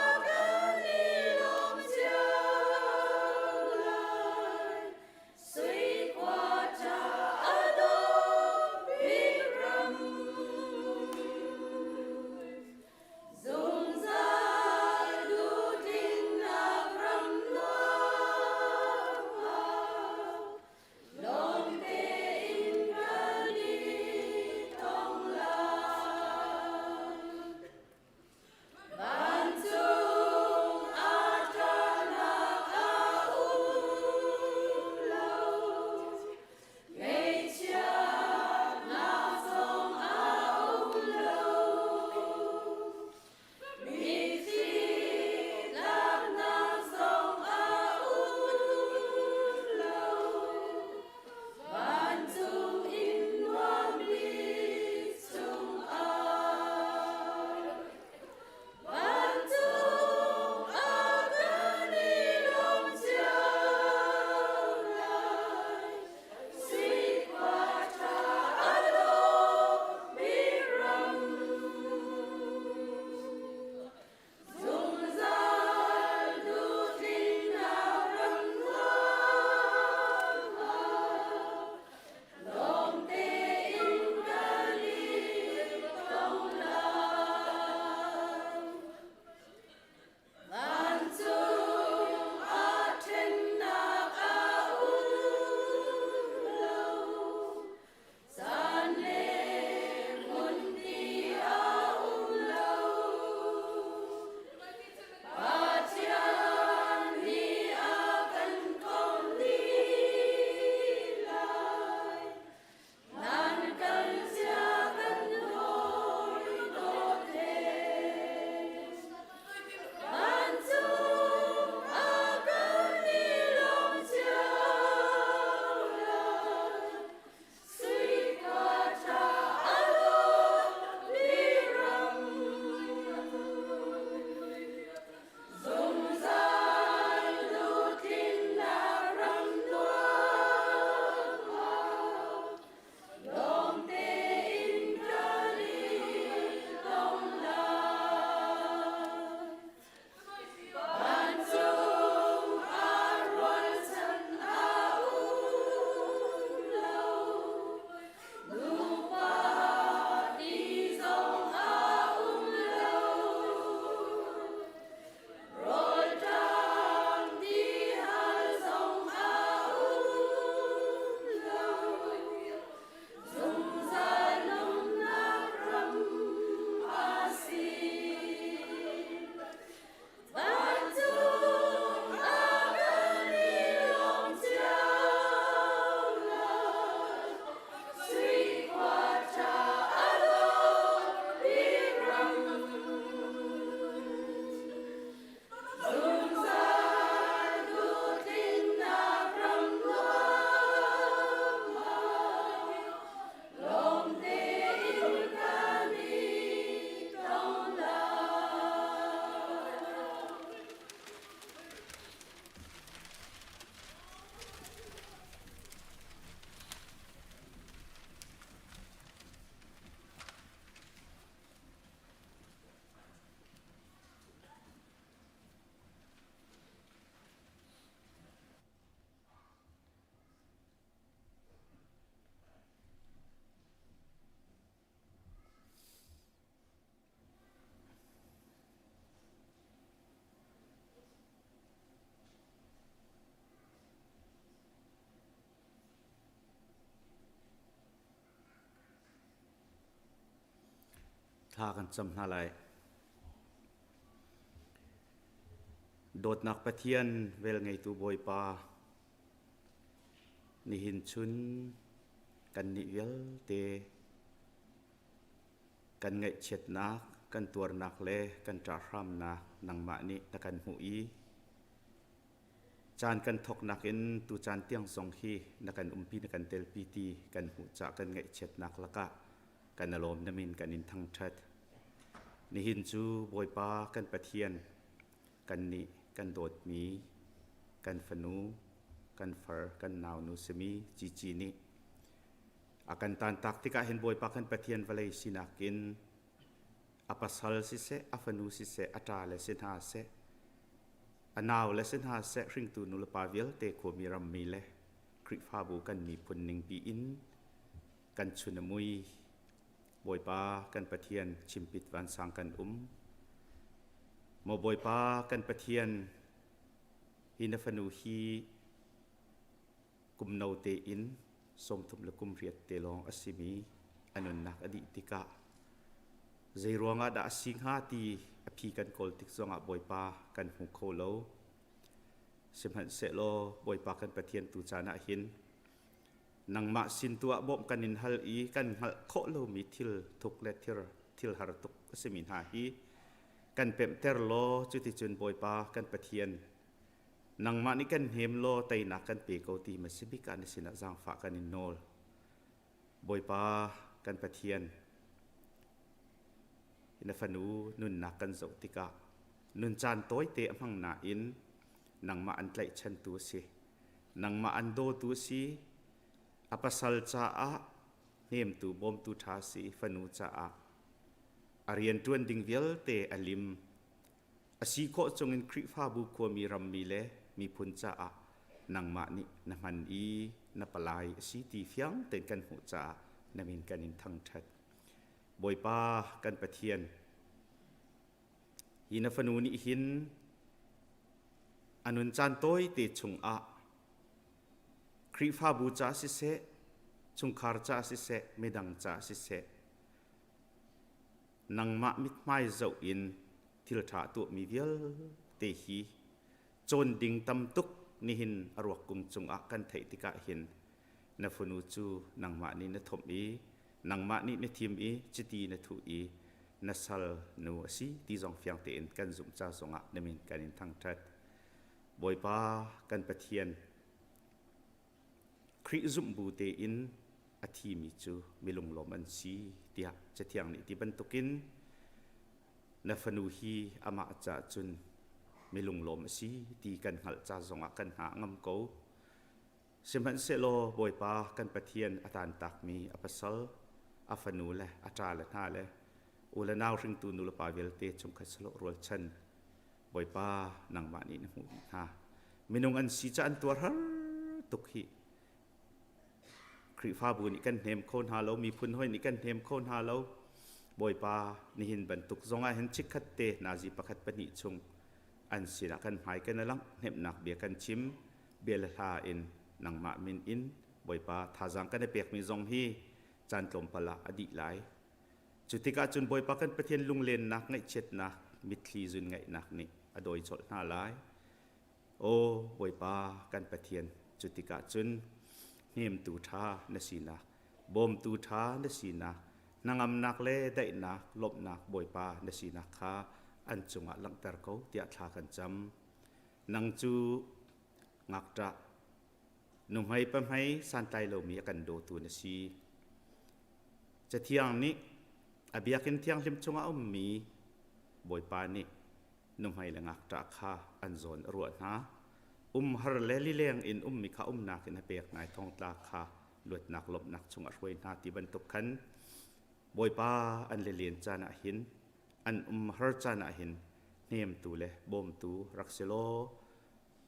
Thla kan cam hna lai. Dawtnak Pathian velngeitu Bawipa, nihin chun kannih vialte kan ngaihchiatnak, kan tuarnak le kan ṭahhramnak nangmah nih na kan hmuh i caan kan thawknak in tu caan tiang zong hi na kan umpi na kan telpi ti kan hmuh caah kan ngaihchiatnak lakah kan alawm na min kan in thangṭhat. Nihin cu Bawipa kan Pathian kannih kan dawtmi kan fanu kan far kan naunu simi Cici nih a kan tantak tikah hin Bawipa kan Pathian vawlei sinak in a pasal siseh a fanu siseh a ṭa le si hna seh a nau le si hna seh hringtu nulepa vialte khuami rammi le Khrihfabu kan miphun ningpi in kan chun a mui Bawipa kan Pathian chimpit vansang kan um maw Bawipa kan Pathian hi na fanu hi kum no tein 30 le kum riat te lawng a simi a nunnak a dih tikah zei ruangah dah a si hnga ti a phi kan kawl tik zongah Bawipa kan hmu kho lo. Sihmanhsehlaw Bawipa kan Pathian tu caan ah hin nangmah sin tu ah bawmh kan in hal i kan hngalh khawh lomi thil thuk le thil har tuk a simi hna hi kan pemhter law cuticun Bawipa kan Pathian nangmah nih kan hnem law teinak kan pe ko ti ma si bik ah na sinah zaangfah kan in nawl. Bawipa kan Pathian na fanu nunnak kan zoh tikah nun caan tawite a hmang nain nangmah an tlaihchantu a si. Nangmah an dawtu a si. A pasal caah hnemtu bawmtu ṭha a si. Fanu caah a rianṭuan ding vialte a lim. A si khawh chungin Khrihfabu khuami rammi le miphun caah nangmah nih na hman i na palai a si ti fiang tein kan hmuh caah na min kan in thangṭhat. Bawipa kan Pathian, hi na fanu nih hin a nun caan tawite chungah Khrihfabu ca siseh, chungkhar ca siseh, midang ca siseh, nangmah mithmai zoh in thil ṭha tuahmi vialte hi cawn ding tam tuk nihin a ruak kung cungah kan theih tikah hin na fanu cu nangmah nih na thomh i nangmah nih na thim i chiti na thuh i na sal nu a si ti zong fiang tein kan zumh ca zongah na min kan in thangṭhat. Bawipa kan Pathian Khrih zumh bu tein a thimi cu milunglawm an si tiah Cathiang nih ti bantukin na fanu hi amah caah cun milunglawm a si ti kan hngalh ca zongah kan hna a ngam ko. Sihmanhsehlaw Bawipa kan Pathian a tantakmi a pasal, a fanu le a ṭa le hna le u le nau hringtu nu le pa vialte chungkhat saloh rualchan Bawipa nangmah nih na hmuh dih hna. Minung an si ca an tuar har tuk hi. Khrihfabu nih kan hnem kho hna lo, miphun hoi nih kan hnem kho hna lo. Bawipa nihin bantuk zongah hin chikkhat te nazi pakhat pahnih chung an sinah kan hmai kan langh hnemhnak bia kan chim bia le hla in nangmah min in Bawipa thazaang kan i pekmi zong hi caan tlawmpal ah a dih lai. Cu tikah cun Bawipa kan Pathian lunglennak, ngaihchiatnak, mitthli zun ngaihnak nih a dawi colh hna lai. Aw Bawipa kan Pathian, cu tikah cun hnemtu ṭha na sinak, bawmtu ṭha na sinak, hnangamnak le daihnak, lawmhnak Bawipa na sinak kha an cungah langhter ko tiah thla kan cam. Nang cu ngakṭah, nuhmei pahmei santlai lomi a kan dawtu na si. Cathiang nih a biakinn thianghlim chungah a ummi Bawipa nih nuhmei le ngakṭah kha an zawn a ruah hna. Umhar le lileng in ummi kha umnak in a pek hna i thongtla kha luatnak lawmhnak chungah a hruai hna ti bantuk khan Bawipa an lilen caan ah hin an umhar caan ah hin hnemtu le bawmtu rak si law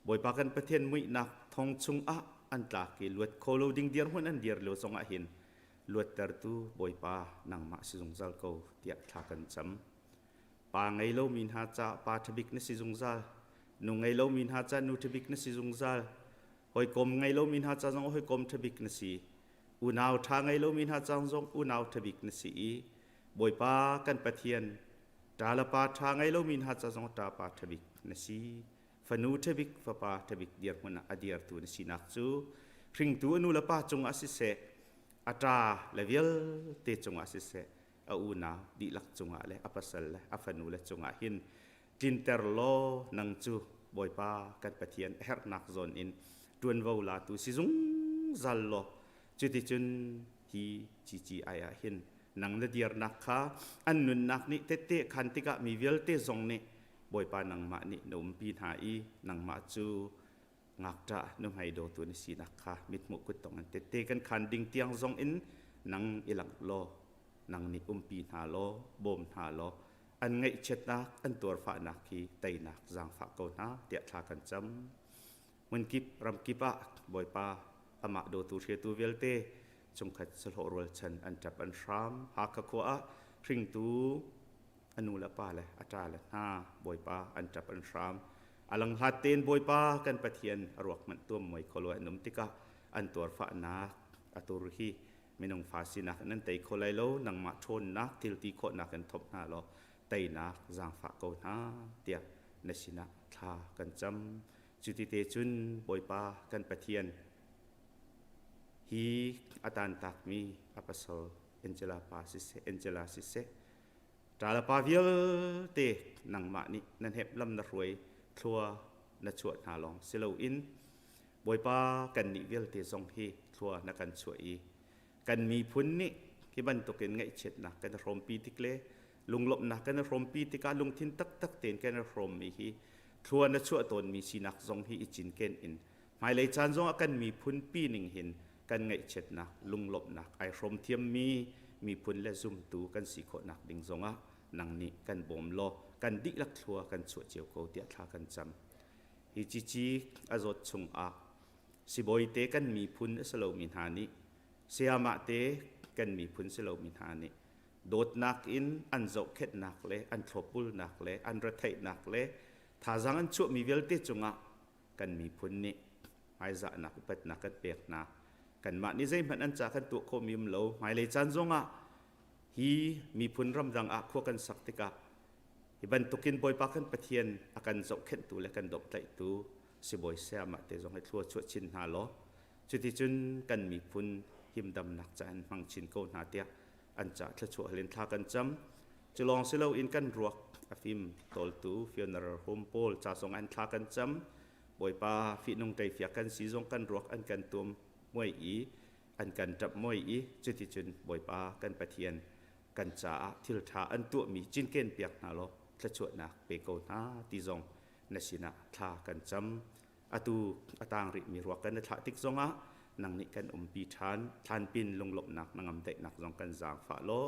Bawipa kan Pathian muihnak thong chungah an tlak i luat kho lo ding dirhmun an dir lio zongah hin luattertu Bawipa nangmah si zungzal ko tiah thla kan cam. Pa ngei lomi hna ca pa ṭhabik na si zungzal. Nu ngei lomi hna ca nu ṭhabik na si zungzal. Hawikom ngei lomi hna ca zong hawikom ṭhabik na si. Unau ṭha ngei lomi hna ca zong unau ṭhabik na si i Bawipa kan Pathian, ṭa le pa ṭha ngei lomi hna ca zong ṭapa ṭha bik na si. Fanu ṭha bik, fapa ṭha bik dirhmun ah a dirtu na sinak cu hringtu a nu le pa cungah siseh, a ṭa le vialte cungah siseh, a unau dihlak cungah le a pasal le a fanu le cungah hin tlinter law nang cu Bawipa kan Pathian a herhnak zawn in ṭuanvo latu si zungzal law cuticun hi CCI ah hin nang na dirnak kha an nunnak nih tette khan tikah mi vialte zong nih Bawipa nangmah nih na umpi hna i nangmah cu ngakṭah nuhmei dawtu na sinak kha mithmuh kuttong in tette kan khan ding tiang zong in nang i langh law nang nih umpi hna law bawm hna law an ngaihchiatnak an tuarfahnak hi teinak zaangfah ko hna tiah thla kan cam. Hmunkip ramkip ah Bawipa amah dawtu hriatu vialte chungkhat sahlawh rualchan an ṭap an hram. Hakha khua ah hringtu a nu le pa le a ṭa le hna Bawipa an ṭap an hram. A langhlat tein Bawipa kan Pathian a ruak hmanh tuam muai kho lo an um tikah an tuarfahnak a tur hi minung fa sinak in an tei kho lai lo nangmah ṭhawnnak thilti khawhnak in thawp hna law teinak zaangfah ko hna tiah na sinah thla kan cam. Cuti te cun Bawipa kan Pathian hi a tantakmi a pasal Angela pa siseh Angela siseh ṭa le pa vialte nangmah nih na hnep lam na hruai thlua na chuah hna lawng si loin Bawipa kannih vialte zong hi thlua na kan chuah i kan miphun nih hi bantukin ngaihchiatnak kan i hrawmpi tik le lunglawmhnak kan i hrawmpi tikah lungthin taktak tein kan i hrawmmi hi thlua na chuah tawnmi sinak zong hi i cinken in hmailei caan zongah kan miphun pi ning hin kan ngaihchiatnak lunglawmhnak ai hrawm thiammi miphun le zumtu kan si khawhnak ding zongah nang nih kan bawm law kan dihlak thlua kan chuah cio ko tiah thla kan cam. Hi cici a zawt chungah sibawi te kan miphun a si lomi hna nih sayamah te kan miphun si lomi hna nih dawtnak in an zohkhenhnak le an thlopbulnak le an retheihnak le thazaang an chuahmi vialte cungah kan miphun nih hmaizahnak upatnak kan pek hna. Kanmah nih zeihmanh an ca kan tuah khawhmi um lo. Hmailei caan zongah hi miphun ramdang ah khua kan sak tikah hi bantukin Bawipa kan Pathian a kan zohkhenhtu le kan domhtlaihtu sibawi sayamah te zong hi thlua chuah chin hna law cuticun kan miphun himdamnak ca in hmang chin ko hna tiah an ca thluachuah halin thla kan cam. Cu lawng si loin kan ruak a fim tawltu funeral home pawl ca zong an thla kan cam. Bawipa fihnung teifiak kan si zong kan ruak an kan tuam muai i an kan ṭap muai i cuticun Bawipa kan Pathian kan caah thil ṭha an tuahmi cinken piak hna law thluachuahnak pe ko hna ti zong na sinah thla kan cam. Atu a tang rihmi ruak kan i thlah tik zongah nang nih kan umpi ṭhan thlanpin lunglawmhnak hnangam daihnak zong kan zaangfah law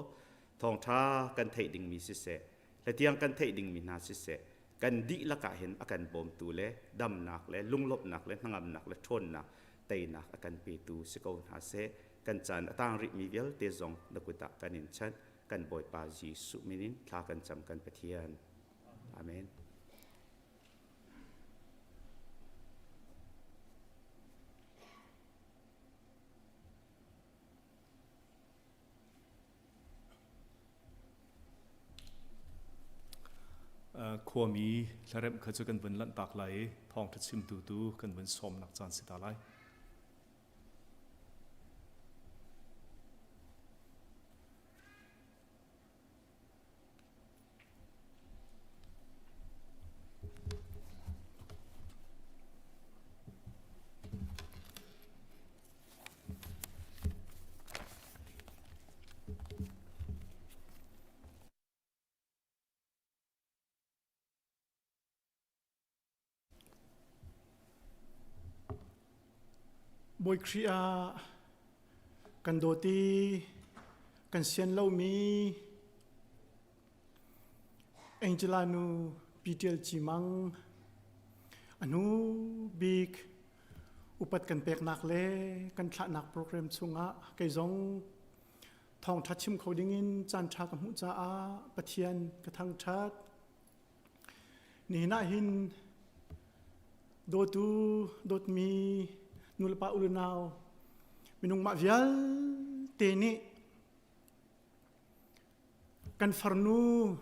thawngṭha kan theih dingmi siseh hlatiang kan theih dingmi hna siseh kan dihlak ah hin a kan bawmtu le damnak le lunglawmhnak le hnangamnak le ṭhawnnak teinak a kan petu si ko hna seh kan caan a tang rihmi vialte zong na kut ah kan in chanh kan Bawipa Jesuh min in thla kan cam kan Pathian amen Khuami hlaremh kha cu kan vun lanhtak lai i thawngṭha chimtu tu kan vun sawmnak caan si ta lai. Bawi Khrih ah kan dawt i kan sian lomi Angela nu Pi Ṭial Ci Mang a hnu bik upat kan peknak le kan thlahnak program chungah kei zong thawngṭha chim kho dingin caanṭha ka hmuh caah Pathian ka thangṭhat. Nihin ah hin dawtu dawtmi nulepa unau minung mah vialte nih Kan farnu,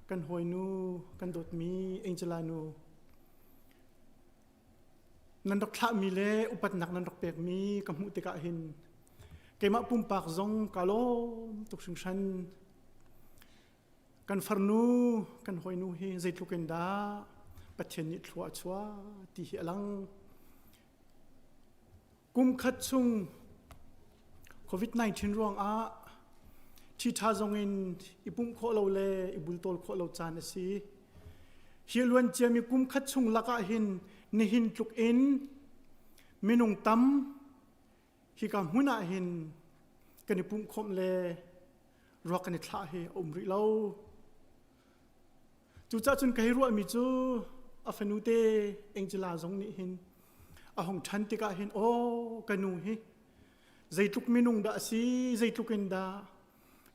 kan hawinu, kan dawtmi Angela nu, nan rak thlahmi le upatnak nan rak pekmi ka hmuh tikah hin keimah pumpak zong ka lawm tuk hringhran. Kan farnu, kan hawinu hi zeitluk in dah Pathian nih thlua a chuah ti hi a lang. Kum khat chung COVID-19 ruangah ṭhiṭha zongin i pumh khawh lo le i bultawl khawh lo caan a si. Hi luan ciami kum khat chung lakah hin nihin tluk in minung tam hika hmun ah hin kan i pumhkhawmh le ruak kan i thlah hi a um rih lo. Cucaah cun ka hei ruahmi cu a fanu te Angela zong nih hin a hung ṭhan tikah hin aw ka nu hi zeitluk minung dah a si zeitluk in dah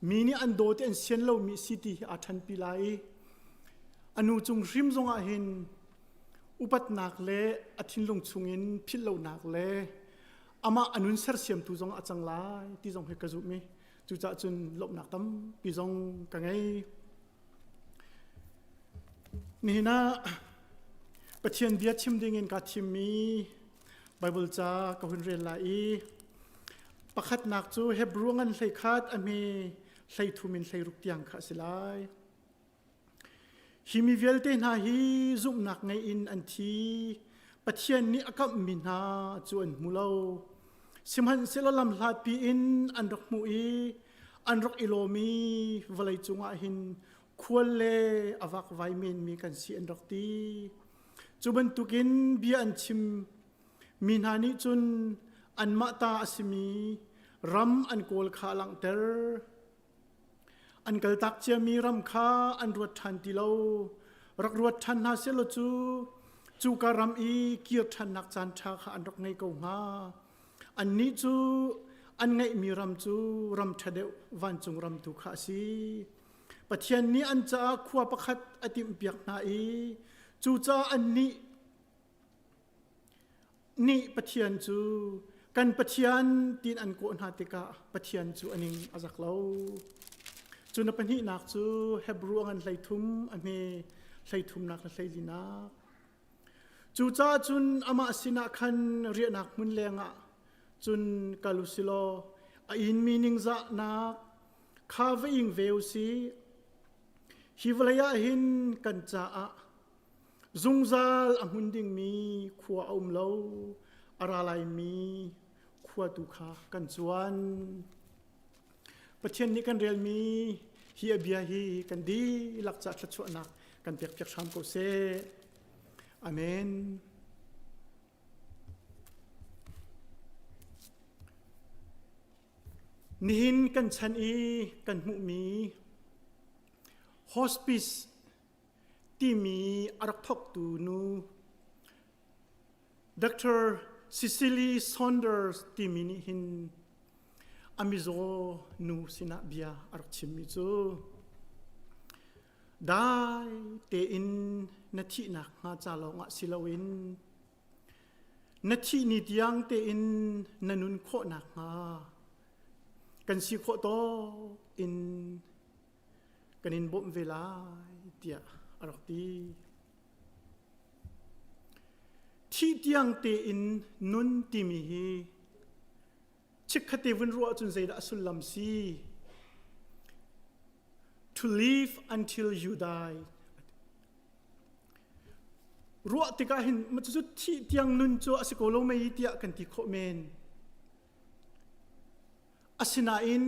mi nih an daw ti an sian lomi si ti hi aa ṭhanpi lai i a nu cung hrim zongah hin upatnak le a thinlung chungin philh lonak le amah a nun sersiamtu zong a cang lai ti zong hi ka zumh i cucaah cun lawmhnak tampi zong ka ngei. Nihin ah Pathian bia chim dingin kaa thimmi Baibal ca ka hun rel lai i pakhatnak cu Hebru ngan 11 a hme 13 in 16 tiang kha a si lai. Hi mi vialte hna hi zumhnak ngei in an thi. Pathian nih a kamhmi hna cu an hmu lo. Sihmanhsehlaw lamhlatpi in an rak hmuh i an rak i lawm i vawlei cungah hin khual le a vakvai menmi kan si an rak ti. Cu bantukin bia an chim mi hna nih cun anmah ta a simi ram an kawl kha a langhter. An kaltak ciami ram kha an ruat ṭhan ti lo. Rak ruat ṭhan hna sehlaw cu cuka ram i kir ṭhannak caan ṭha kha an rak ngei ko hnga. Annih cu an ngeihmi ram cu ram ṭha deuh vancung ram tu kha a si. Pathian nih an caah khua pakhat a timhpiak hna i cucaah annih nih Pathian cu kan Pathian tiin an kawh hna tikah Pathian cu a ning a zak lo. Cu na pahnihnak cu Hebru a ngan 13 a hme hleithumnak le hleilinak. Cucaah cun amah sinah khan riahnak hmun lengah cun kal u silaw a inmi ningzahnak kha va ing ve u sih. Hi vawlei ah hin kan caah zungzal a hmun dingmi khua a um lo, a ra laimi khua tu kha kan cuan. Pathian nih kan relmi hi a bia hi kan dihlak ca thluachuahnak kan pekpiak hram ko seh. Amen. Nihin kan chan i kan hmuhmi hospice timi a rak thawktu nu Dr. Cicely Saunders timi nih hin a mizaw nu sinah bia a rak chimmi cu dai tein na thihnak hnga ca lawngah si loin na thih ni tiang tein na nun khawh nakhnga kan si khawh tawk in kan in bawmh ve lai tiah a rak ti. Thih tiang tein nun timi hi chikkhatte vun ruah ahcun zeidah a sullam si? To live until you die. Ruah tikah hin cucu thih tiang nun cu a si ko lo mei tiah kan ti khawh men. Asinain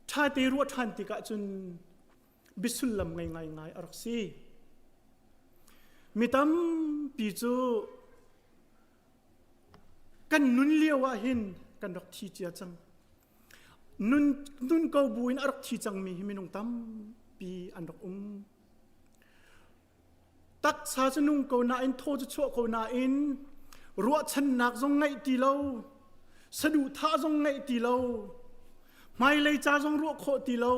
ṭhate ruah ṭhan tikah cun biasullam ngei ngaingai a rak si. Mi tampi cu kan nun lio ah hin kan rak thi cia cang. Nun, nun ko bu in a rak thi cangmi hi minung tampi an rak um. Taksa cu nung ko nain thaw cu chuah ko nain ruahchannak zong ngeih ti lo, saduhthah zong ngeih ti lo, hmailei ca zong ruah khawh ti lo,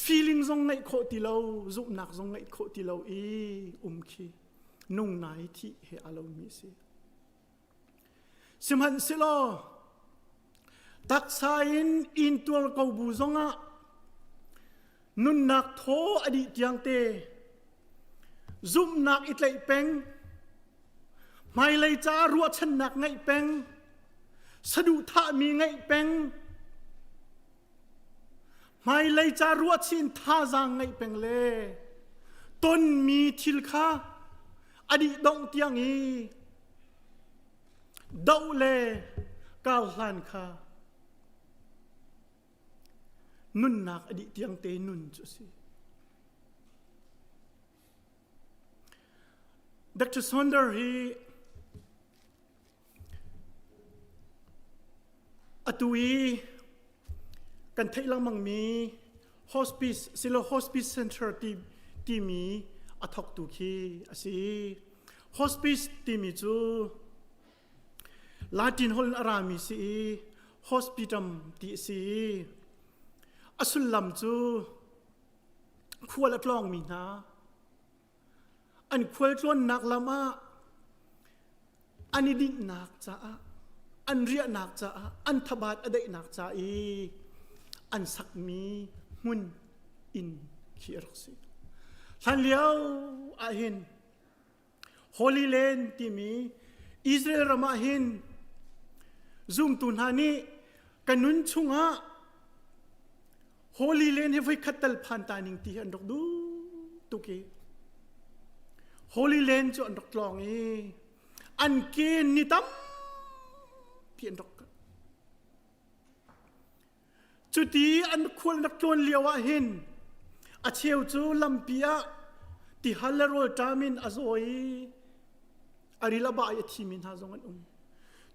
feeling zong ngeih khawh ti lo, zumhnak zong ngeih khawh ti lo i um khi nung nai thih he aa lomi a si. Sihmanhsehlaw. Taksa in intuar ko bu zongah nunnak thaw a dih tiang te zumhnak i tlaih peng hmailei caah ruahchannak ngeih peng saduhthahmi ngeih peng hmailei ca ruahchin thazaang ngeih peng le tonmi thil kha a dih dongh tiang i doh le kar hlan kha nunnak a dih tiang te nun cu a si. Dr. Saunders hi atu i kan theih lengmangmi hospice silo hospice center ti timi a thawktu khi a si. Hospice timi cu Latin holh in a rami si i hospitum ti a si i a sullam cu khual a tlawngmi hna an khualtlawnnak lam ah an i dinhnak caah an riahnak caah an thabat a daihnak ca i an sakmi hmun inn khi a rak si. Hlan lio ah hin Holy Land timi Israel ram ah hin zumtu hna nih ka nun chungah Holy Land hi voikhat tal phan ta ning ti hi an rak duh tuk i Holy Land cu an rak tlawng i an ke ni tampi an rak kal. Cuti an khual rak tlawn lio ah hin a cheu cu lampi ah tihal le rawlṭam in a zaw i a ril a ba i a thimi hna zong an um.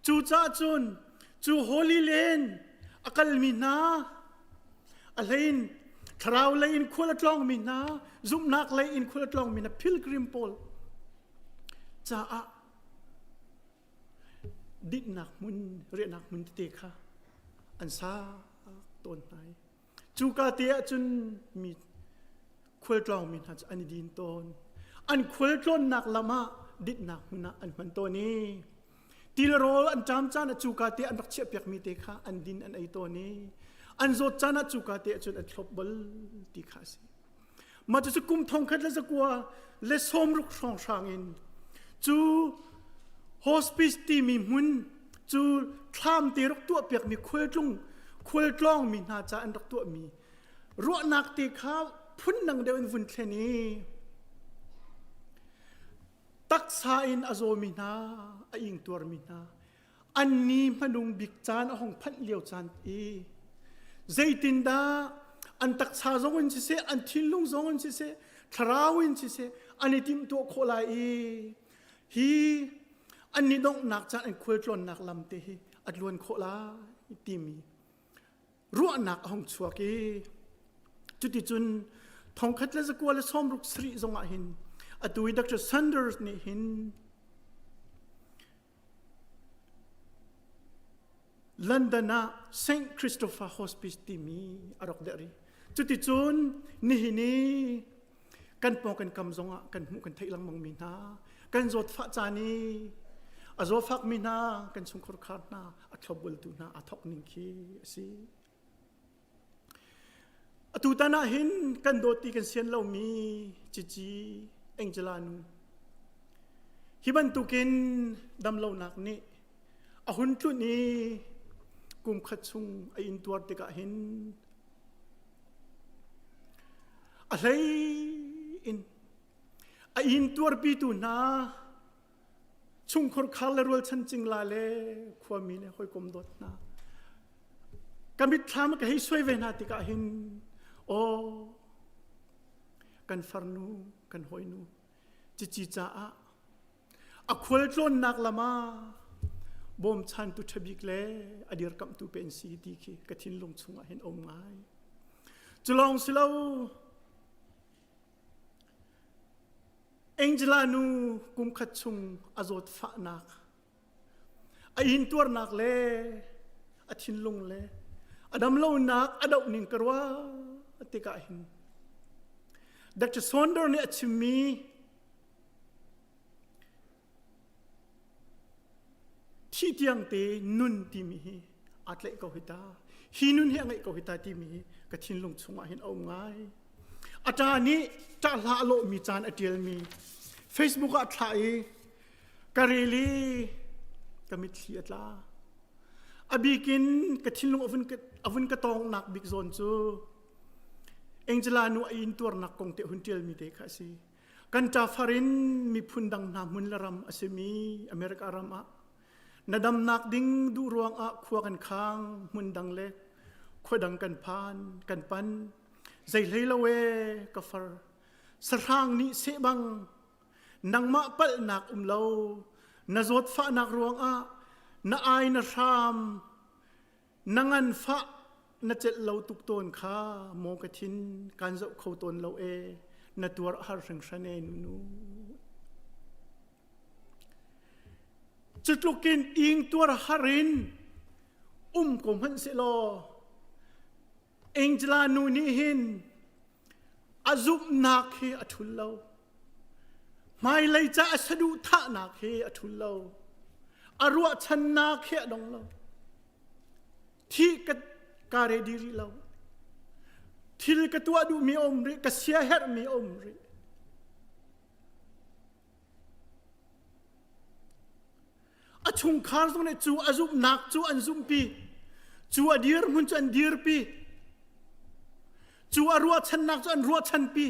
Cucaah cun cu Holy Land a kalmi hna a hlein thlarau lei in khual a tlawngmi hna zumhnak lei in khual a tlawngmi hna pilgrim pawl caah dinhnak hmun riahnak hmun tete kha an sak tawn hna i cuka te ah cun mi khualtlawngmi hna cu an i din tawn an khualtlawnnak lam ah dinhnak hmun ah an hman tawn i tilrawl an ṭam caan ah cuka te an rak chiahpiakmi te kha an din an ei tawn i an zawt caan ah cuka te ah cun an thlop bal ti kha a si Mah cucu kum thongkhat le zakua le sawmruk hrawnghrang in cu hospice timi hmun cu thlam te rak tuahpiakmi khualtlung khualtlawngmi hna ca an rak tuahmi ruahnak te kha phundang deuh in vun thlen i taksa in a zawmi hna a ingtuarmi hna an ni hmanung bik caan a hung phanh lio caan i zeitindah an taksa zong in siseh an thinlung zong in siseh thlarau in siseh an i timhtuah khawh lai i hi an ni donghnak caan an khualtlawnnak lam te hi a tluan khawh lai timi ruahnak a hung chuak i cuticun thongkhat le zakua le sawmruk sarih zongah hin atu i Dr. Sanders nih hin London ah St. Christopher Hospice timi a rak derh i cuticun nihin i kan pawng kan kam zongah kan hmuh kan theih lengmang mi hna kan zawtfah caan i a zawfak mi hna kan chungkhar khar hna a thlopbultu hna a thawk ning khi a si. Atu tan ah hin kan dawt ti kan sian lomi cici Angela nu hi bantukin damlonak nih a hun tlunh i kum khat chung a intuar tikah hin a hlei in a intuarpitu hna chungkhur khar le rualchan cingla le khuami le hawikom dawt hna ka mitthlam ka hei suai ve hna tikah hin aw kan farnu kan hawinu cici caah a khualtlawnnak lam ah bawmchantu ṭhabik le a dirkamhtu pe an si ti khi ka thinlung chungah hin um ngai culawng silo Angela nu kumkhat chung a zawtfahnak, a intuarnak le a thinlung le a damlonak a doh ning ka ruah tikah hin Dr. Saunders nih a chimmi thi tiang te nun timi hi Aa tlaih ko hi ta. Hi nun hi a ngeih ko hi ta timi hi ka thinlung chungah hin a um ngai. A ṭa nih ṭah hla a lawhmi caan a ṭialmi Facebook ah thlah i ka rel i ka mitthli a tla. A bikin ka thinlung a vun ka tawngnak bik zawn cu Angela nu a intuarnak kong te hun ṭialmi te kha a si. Kan ṭafar in miphun dang hna hmun le ram a simi America ram ah na damnak ding duh ruangah khua kan khang hmun dang le khua dang kan phan kan pan zei hlei lo e ka far sahrang nih seh bang nangmah palhnak um lo na zawtfahnak ruangah na ai na hram na nganfah na celh lo tuk tawn kha maw ka thin kan zoh kho tawn lo e na tuar har hringhran e nunu Cutlukin ing tuar har in um ko hmanh sehlaw Angela nu nih hin a zumhnak hi a ṭhul lo. Hmailei ca a saduhthahnak hi a ṭhul lo. A ruahchannak hi a dong lo. Thih ka, ka ready rih lo. Thil ka tuah duhmi a um rih, ka siaherhmi a um rih. A chungkhar zong nih cu a zumhnak cu an zumhpi. Cu a dirhmun cu an dirpi. Cu a ruahchannak cu an ruahchanpi.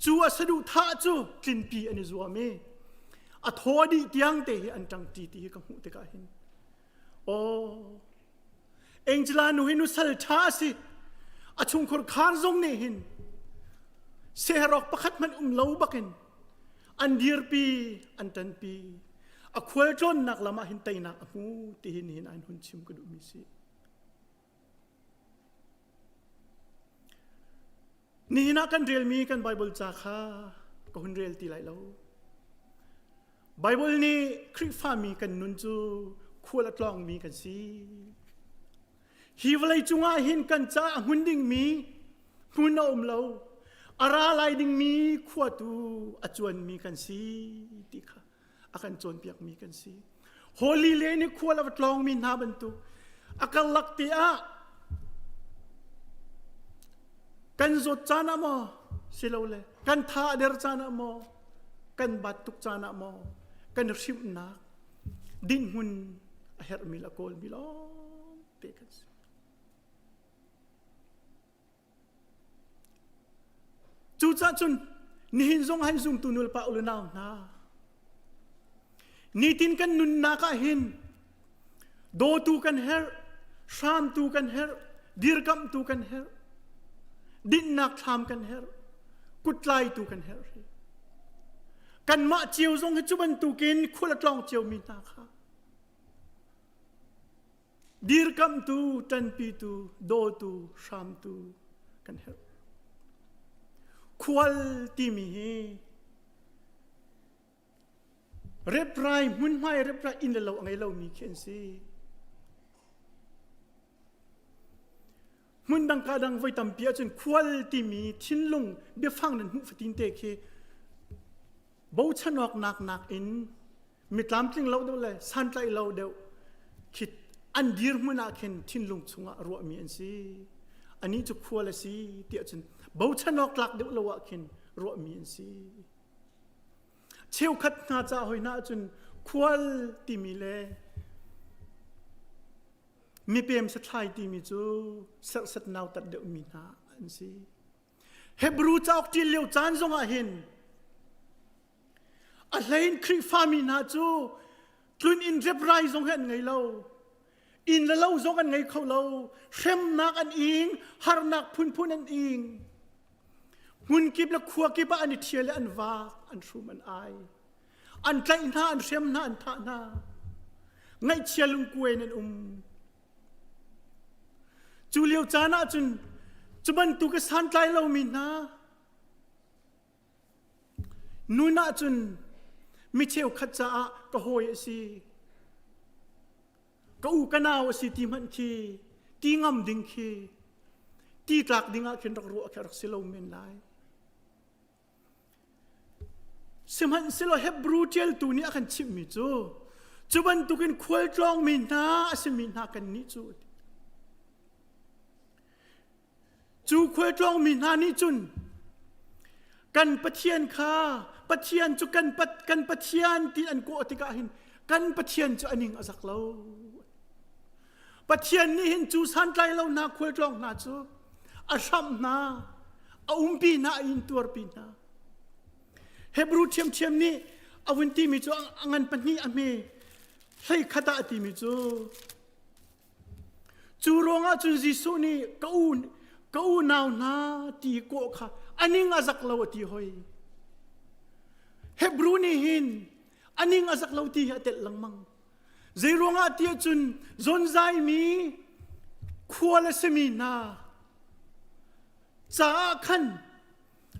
Cu a saduhthah cu tlinpi an i zuam i a thaw dih tiang te hi an ṭangṭi ti hi ka hmuh tikah hin aw Angela nu hi nusal ṭha a si. A chungkhur khar zong nih hin seherok pakhat hmanh um lo bakin an dirpi, an ṭanpi. A khualtlawnnak lam ah hin teinak a hmu ti hi nihin an hun chim ka duhmi si. Nihin ah kan relmi kan Bible ca kha ka hun rel ti lai lo. Bible nih Khrihfami kan nun cu khual a tlawngmi kan si. Hi vawlei cungah hin kan ca a hmun dingmi hmun a um lo. A ra lai dingmi khua tu a cuanmi kan si ti kha a kan cawnpiakmi kan si. Holy le nih khual a va tlawngmi hna bantuk a karlak te ah kan zawt caan ah maw silole kan tha a der caan ah maw kan bat tuk caan ah maw kan hrimhnak dinhmun a herhmi le a kawlmi lawng te kan si. Cucaah cun nihin zong han zumtu nulepa u le nau hna nitin kan nunnak ah hin dawtu kan herh hramtu kan herh dirkamhtu kan herh dinnak thlam kan herh kuttlaitu kan herh kanmah cio zong hi cu bantukin khual a tlawng ciomi hna kha Dirkamhtu, ṭanpitu, dawtu, hramtu kan herh. Khual timi hi reprai hmunhmai reprai inn le lo a ngei lomi khi an si. Hmun dang ka dang voi tampi ahcun khual timi thinlung biafang nan hmuh fatin te khi bochan awk nak nakin mi tlamtling lo deuh le santlaih lo deuh khi an dirhmun ah khin thinlung chungah ruahmi an si anih cu khual a si tiah cun bochan awk tlak deuh lo ah khin ruahmi an si cheukhat hna ca hoi hna ahcun khual timi le mipem sathlai timi cu serhsat nautat deuhmi hna an si Hebrew cauk ṭial lio caan zongah hin a hlein Khrihfami hna cu tlun inn reprai zong hi an ngei lo. Inn le lo zong an ngei kho lo. Hremnak an ing, harnak phunphun an ing. Hmun kip le khua kip ah an i ṭhial i an vak, an hrum an ai. An tlaih hna, an hrem hna, an thah hna. Ngaihchia lungkuai in an um. Cu lio caan ah cun cu bantuk a santlai lomi hna nun ah cun mi cheukhat caah ka hawi a si ka u ka nau a si ti hmanh khi ti ngam ding khi ti tlak ding ah khin rak ruah khi rak si lo men lai. Sihmanhsehlaw Hebru ṭialtu nih a kan chimhmi cu. Cu bantukin khualtlawngmi hna a simi hna kannih cu Cu khualtlawngmi hna nih cun kan Pathian kha Pathian cu kan, kan Pathian ti an kawh tikah hin kan Pathian cu a ning a zak lo. Pathian nih hin cu santlai lo hna khualtlawng hna cu a hramh hna, a umpi hna, a intuarpi hna. Hebrew ṭhiamṭhiam nih a vun timi cu a ngan pahnih a hme hlei khat ah a timi cu Cu ruangah cun Jesuh nih ka u ka unau hna ti kawh kha a ning a zak lo a ti hoi. Hebrew nih hin a ning a zak lo ti hi a telh lengmang. Zei ruangah tiah cun zonzaimi khual a simi hna caah khan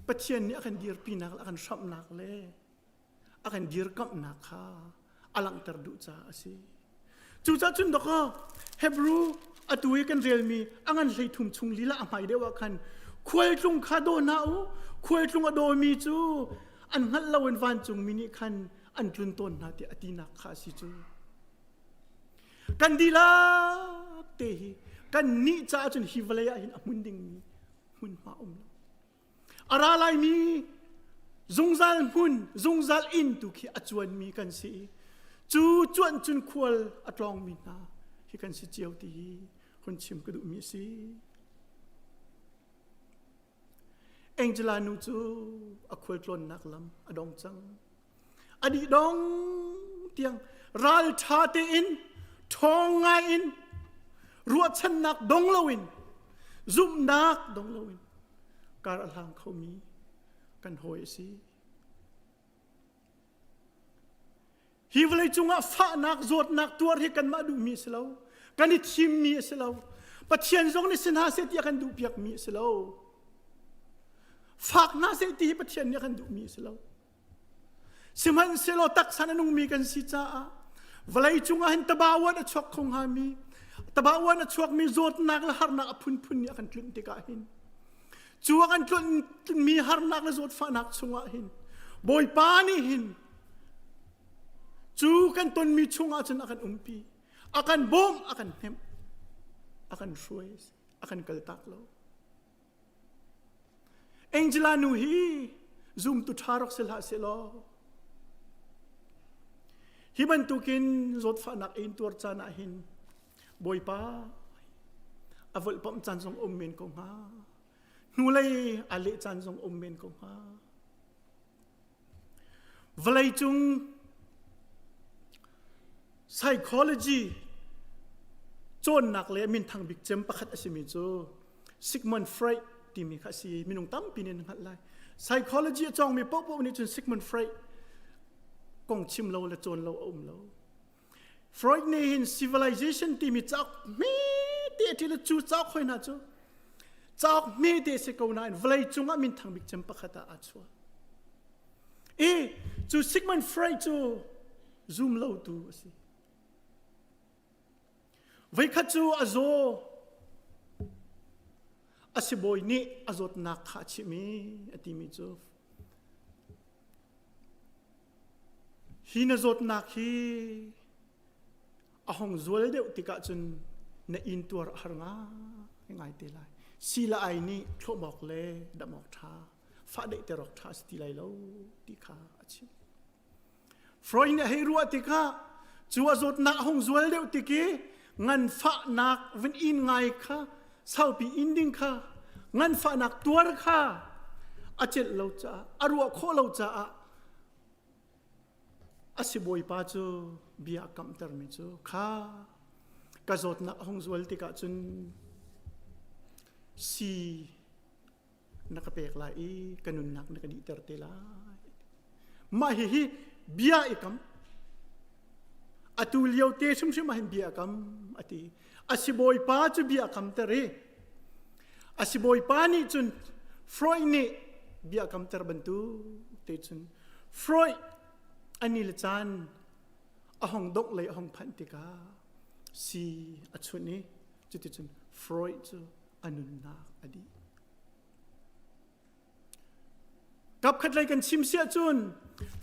Pathian nih a kan dirpinak le a kan hramhnak le a kan dirkamhnak kha a langhter duh caah a si. Cucaah cun dawkaw Hebrew atu i kan relmi a ngan 13 chung lila a hmai deuh ah khan khualtlung kha daw hna u khualtlung a dawmi cu an hngalh loin vancungmi nih khan an tlun tawn hna tiah a tinak kha a si cu. Kan dihlak te hi kan nih caah cun hi vawlei ah hin a hmun dingmi hmunhma um lo. A ra laimi zungzal hmun, zungzal inn tu khi a cuanmi kan si i cu cuan cun khual a tlawngmi hna hi kan si cio ti hi hun chim ka duhmi a si. Angela nu cu a khualtlawnnak lam a dong cang. A dih dong tiang ralṭha tein ṭhawng ngai in ruahchannak dong loin zumhnak dong loin kar a hlang khomi kan hawi a si. Hi vawlei cungah fahnak, zawtnak tuar hi kanmah duhmi a si lo. Kan i thimmi a si lo. Pathian zong nih si hna seh ti a kan duhpiakmi a si lo. Fak hna seh ti hi Pathian nih a kan duhmi a si lo. Sihmanhsehlaw taksa na nungmi kan si caah vawlei cungah hin tabawan a chuak kho hngami tabawan a chuakmi zawtnak le harnak a phunphun nih a kan tlunh tikah hin cu a kan tlunhmi harnak le zawtfahnak chungah hin Bawipa nih hin cu kan tonmi chungah cun a kan umpi a kan bawmh a kan hnemh a kan hruai a kan kaltak lo Angela nu hi zumtu ṭha rak si hlah sehlaw hi bantukin zawtfahnak a intuar caan ah hin Bawipa a volhpamh caan zong um men ko hnga hnulei aa leh caan zong um men ko hnga Vawleicung psychology cawnnak le minthang bik cem pakhat a simi cu Sigmund Freud timi kha a si. Minung tampi nih an hngalh lai. Psychology a cawngmi paohpaoh nih cun Sigmund Freud kong chim lo le cawn lo a um lo. Freud nih hin civilization timi cauk hmete a ṭial cu cauk hoi hna cu cauk hmete si ko nain vawlei cungah minthang bik cem pakhat ah aa chuah. I cu Sigmund Freud cu zum lotu a si. Voikhat cu a zaw a sibawi nih a zawtnak kha a chimh i a timi cu Hi na zawtnak hi a hong zual deuh tikah cun na intuar a har ngaingai te lai. Si le ai nih thlawm awk le dam awk ṭha, fah daihter awk ṭha a si ti lai lo ti kha a chim. Freud nih a hei ruah tikah cu a zawtnak a hung zual deuh tik i nganfahnak vun in ngai kha saupi in ding kha nganfahnak tuar kha a celh lo caah a ruah khawh lo caah a sibawipa cu bia a kamhtermi cu kha ka zawtnak a hung zual tikah cun si na ka pek lai i ka nunnak na ka dihter te lai mah hihi bia i kam atu lio te hrimhrim ah hin bia kam ati a sibawipa cu bia kamter i a sibawipa nih cun Freud nih bia kamter bantuk te cun Freud ani le caan a hong dongh lei a hong phanh tikah si a chunh i cuticun Freud cu a nunnak a dih. Kapkhat lei kan chim siah cun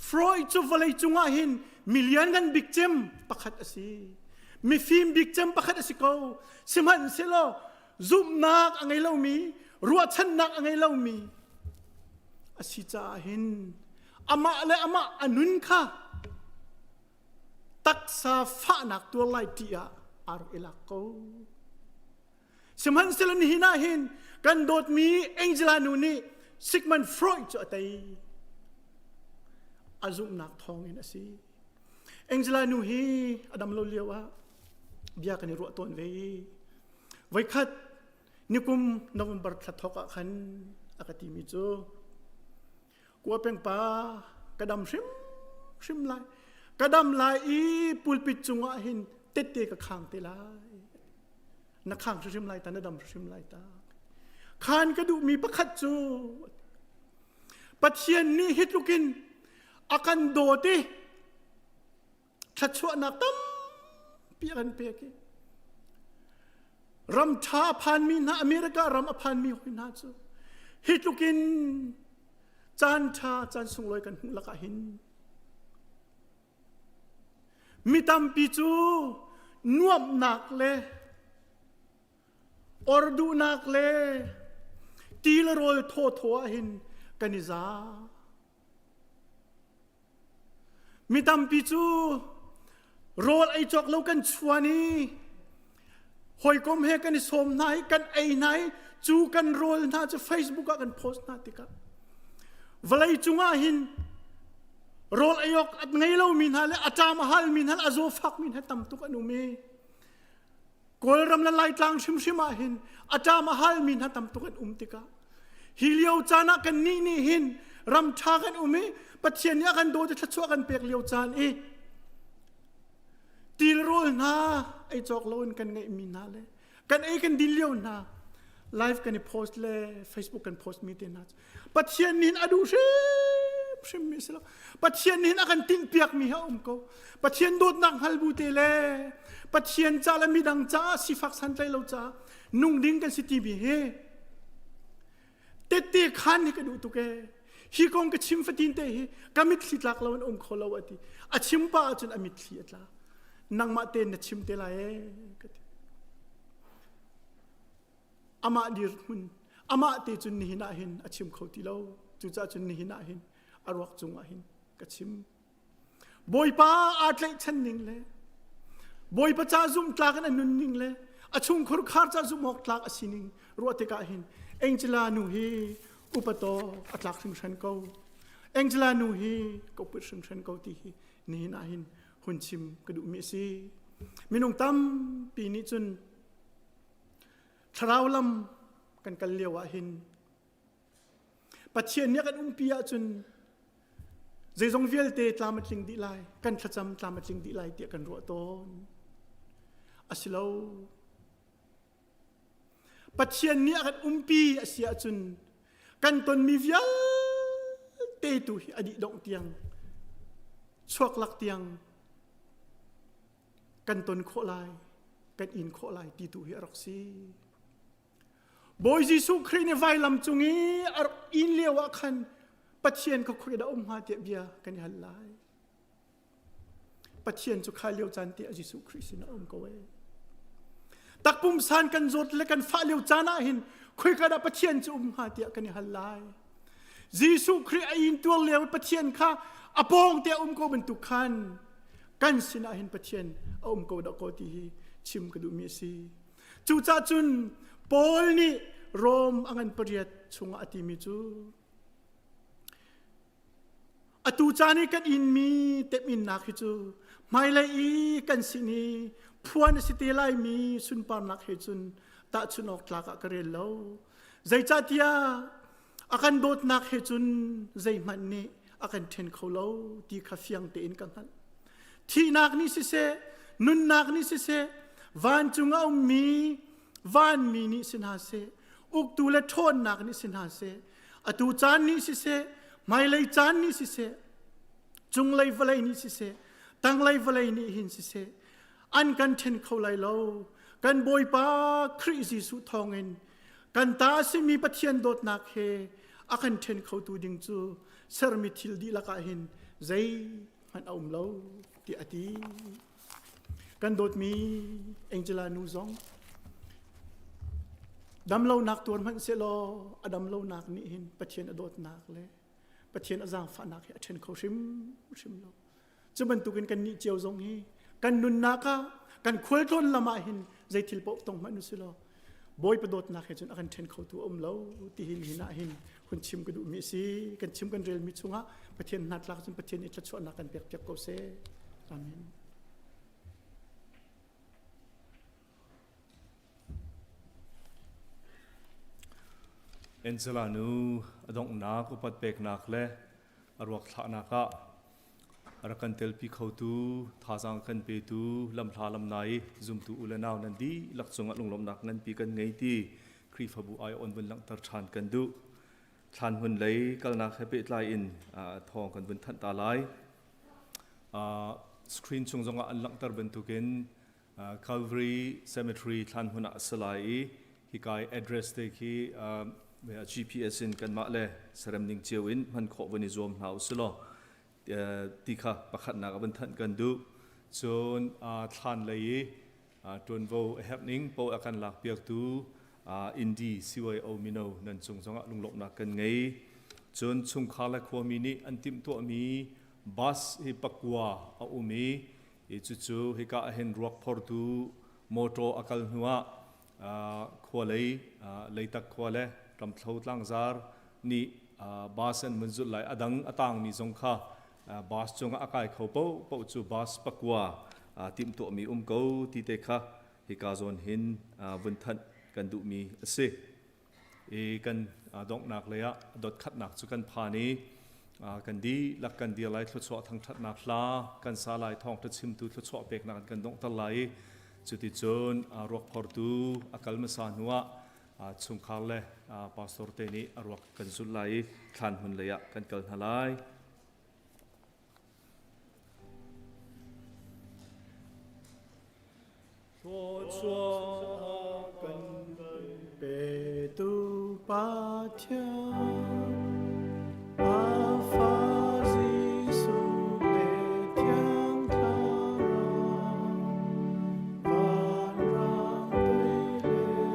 Freud cu vawlei cungah hin Milian ngan bik cem pakhat a si. Mifim bik cem pakhat a si ko. Sihmanhsehlaw zumhnak a ngei lomi, ruahchannak a ngei lomi a si caah hin amah le amah a nun kha taksa fahnak tuar lai ṭih ah aa rak i lak ko. Sihmanhsehlaw nihin ah hin kan dawtmi Angela nu nih Sigmund Freud cu a tei. A zumhnak thawngin a si. Angela nu hi a dam lo lio ah bia kan i ruah tawn ve i voikhat nikum November thla thawk ah khan a ka timi cu Kua peng pa ka dam hrim hrim lai. Ka dam lai i pulpit cungah hin tette ka khang te lai. Na khang hrim lai ta, na dam hrim lai ta. Khan ka duhmi pakhat cu Pathian nih hi tlukin a kan dawt i thluachuahnak tampi a kan pek i ram ṭha a phanmi hna America ram a phanmi hoi hna cu hi tlukin caan ṭha caan sunglawi kan hmuh lakah hin mi tampi cu nuamhnak le or duhnak le ti le rawl thawthaw ah hin kan i za Mi tampi cu rawl ei cawk lo kan chuan i hawikom he kan i sawm hna i kan ei hna i cu kan rawl hna cu Facebook ah kan post hna tikah vawlei cungah hin rawl ei awk a ngei lomi hna le a ṭam a halmi hna le a zawfakmi hna tam tuk an um i Kawlram le Laitlang hrimhrim ah hin a ṭam a halmi hna tam tuk an um tikah hi lio caan ah kan nih nih hin ram ṭha kan um i Pathian nih a kan dawt i thluachuah kan pek lio caan i tilrawl hna ei cawk loin kan ngeihmi hna le kan ei kan din lio hna live kan i post le Facebook kan post mi te hna cu Pathian nih a duh hrimhrim mi si lo. Pathian nih a kan tinhpiak mi a um ko. Pathian dawtnak hngal bu te le Pathian ca le midang caah sifak santlai lo caah nung ding kan si ti mi hi tette khan hi ka duh tuk ee. Hi kong ka chim fatin te hi ka mitthli tlak lo in um kho lo a ti. A chim pa ahcun a mitthli a tla. Nangmah tein na chim te lai ee ka ti. Amah dirhmun amah te cun nihin ah hin a chim kho ti lo cucaah cun nihin ah hin a ruak cungah hin ka chim Bawipa aa tlaihchan ning le Bawipa ca zumh tlak in a nun ning le a chungkhur khar ca zumh awk tlak a si ning ruah tikah hin Angela nu hi upato a tlak hringhran ko Angela nu hi ka upat hringhran ko ti hi nihin ah hin hun chim ka duhmi a si minung tampi nih cun Thlarau lam kan kal lio ah hin Pathian nih a kan umpi ahcun zeizong vialte tlam a tling dih lai, kan thlacam tlam a tling dih lai tiah kan ruah tawn. Asilo. Pathian nih a kan umpi a si ahcun kan tonmi vialte tu hi a dih dongh tiang chuak lak tiang kan ton khawh lai kan in khawh lai ti tu hi a rak si Bawi Jesuh Khrih nih vailam cung i a rak in lio ah khan Pathian kha khoi dah um hnga tiah bia kan i hal lai Pathian cu kha lio caan te ah Jesuh Khrih sin a um ko ee takpum san kan zawt le kan fah lio caan ah hin khoika dah Pathian cu um hnga tiah kan i hal lai Jesuh Khrih a in tuar lio Pathian kha a pawng te a um ko bantuk khan kan sinah hin Pathian a um ko dah ko ti hi chim ka duhmi a si. Cucaah cun Paul nih Rom a ngan pariat chungah a timi cu atu caan i kan inmi teminnak hi cu hmailei i kan sin i phuan a si te laimi sunparnak he cun tahchunh awk tlak ah ka rel lo. Zeicahtiah a kan dawtnak he cun zeihmanh nih a kan ṭhen kho lo ti kha fiang tein ka hngalh. Thihnak nih siseh, nunnak nih siseh, vancung a ummi vanmi nih si hna seh, uktu le ṭhawnnak nih si hna seh, atu caan nih siseh, hmailei caan nih siseh, cunglei vawlei nih siseh, tanglei vawlei nih hin siseh, an kan ṭhen kho lai lo. Kan Bawipa Khrih Jesuh thawngin kan ta a simi Pathian dawtnak he a kan ṭhen khotu ding cu sermi thil dihlak ah hin zei hmanh a um lo tiah a ti. Kan dawtmi Angela nu zong damlonak tuar hmanh sehlaw a damlonak nih hin Pathian a dawtnak le Pathian a zaangfahnak hi a ṭhen kho hrimhrim lo. Cu bantukin kan nih cio zong hi kan nunnak ah kan khualtlawn lam ah hin zei thil paoh tong hmanh usih law Bawipa dawtnak he cun a kan ṭhen khotu a um lo ti hin hin ah hin hun chim ka duhmi a si. Kan chim kan relmi chungah Pathian hnatlak cun Pathian nih thluachuahnak kan pek piak ko seh. Amen. Angela nu a donghnak upat peknak le a ruak thlahnak ah a rak kan telpi khotu thazaang kan petu lamhla lamnai zumtu u le nau nan dihlak cungah lunglawmhnak nganpi kan ngei ti Khrihfabu ai on vun langhter ṭhan kan duh. Thlan hmun lei kalnak he pehtlai in thawng kan vun thanh ta lai. Screen chung zongah an langhter bantukin Calvary Cemetery thlan hmun ah a si lai i hika i address te khi GPS in kanmah le serem ning cio in hman khawh vun i zuam hna usih law ti kha pakhatnak a vun thanh kan duh. Cun thlan lei i ṭuanvo a herh ning paoh a kan lakpiaktu Indi CYO mino nan cung zongah lunglawmhnak kan ngei. Cun chungkhar le khuami nih an timhtuahmi bus hi pakua a um i I cucu hika ahhin ruak phortu motor a kal hnuah khua lei Leitak khua le Ramthlo tlangzar nih bus an vun zulh lai. A dang a tangmi zong kha bus cungah a kai kho paohpaoh cu bus pakua timhtuahmi um ko ti te kha hika zawn hin vun thanh kan duhmi a si. I kan donghnak lei ah dotkhatnak cu kan phan i kan dihlak kan dir lai thluachuah thangṭhatnak hla kan sa lai thawngṭha chimtu thluachuah peknak an kan donghter lai i cuticun ruak phortu a kal hmasa hnuah chungkhar le pastor te nih a ruak kan zulh lai i thlan hmun lei ah kan kal hna lai. Thluachuah kan petu Pathian a fa Jesuh le Thiang Thlarau vanrang tui le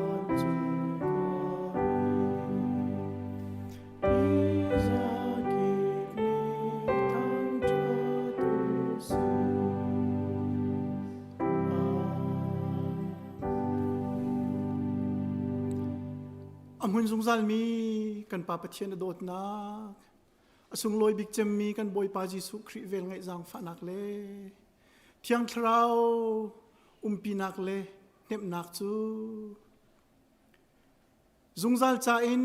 vancung khuami zakip nih thangṭhat u sih. A hmun zungzalmi kan Pa Pathian a dawtnak, a sunglawi bik cemmi kan Bawipa Jesuh Khrih vel ngaih zaangfahnak le Thiang Thlarau umpinak le hnemhnak cu zungzal ca in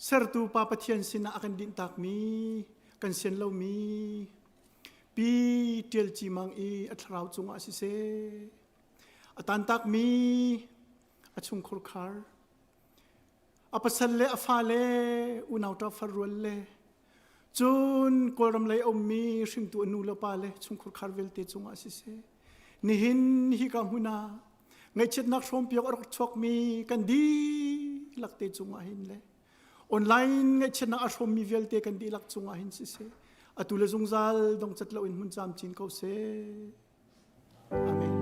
Sertu Pa Pathian sinah a kan dinhtakmi, kan sian lomi, Pi Ṭial Ci Mang i a thlarau cungah siseh, a tantakmi a chungkhur khar, a pasal le a fale, unau ṭa farrual le, cun Kawlram lei a ummi hringtu a nu le pa le chungkhur khar vialte cungah siseh, nihin hika hmun ah ngaihchiatnak hrawmpiak a rak chuakmi kan dihlak te cungah hin le online ngaihchiatnak a hrawmmi vialte kan dihlak cungah hin siseh atu le zungzal dongcat loin hmun camcin ko seh. Amen.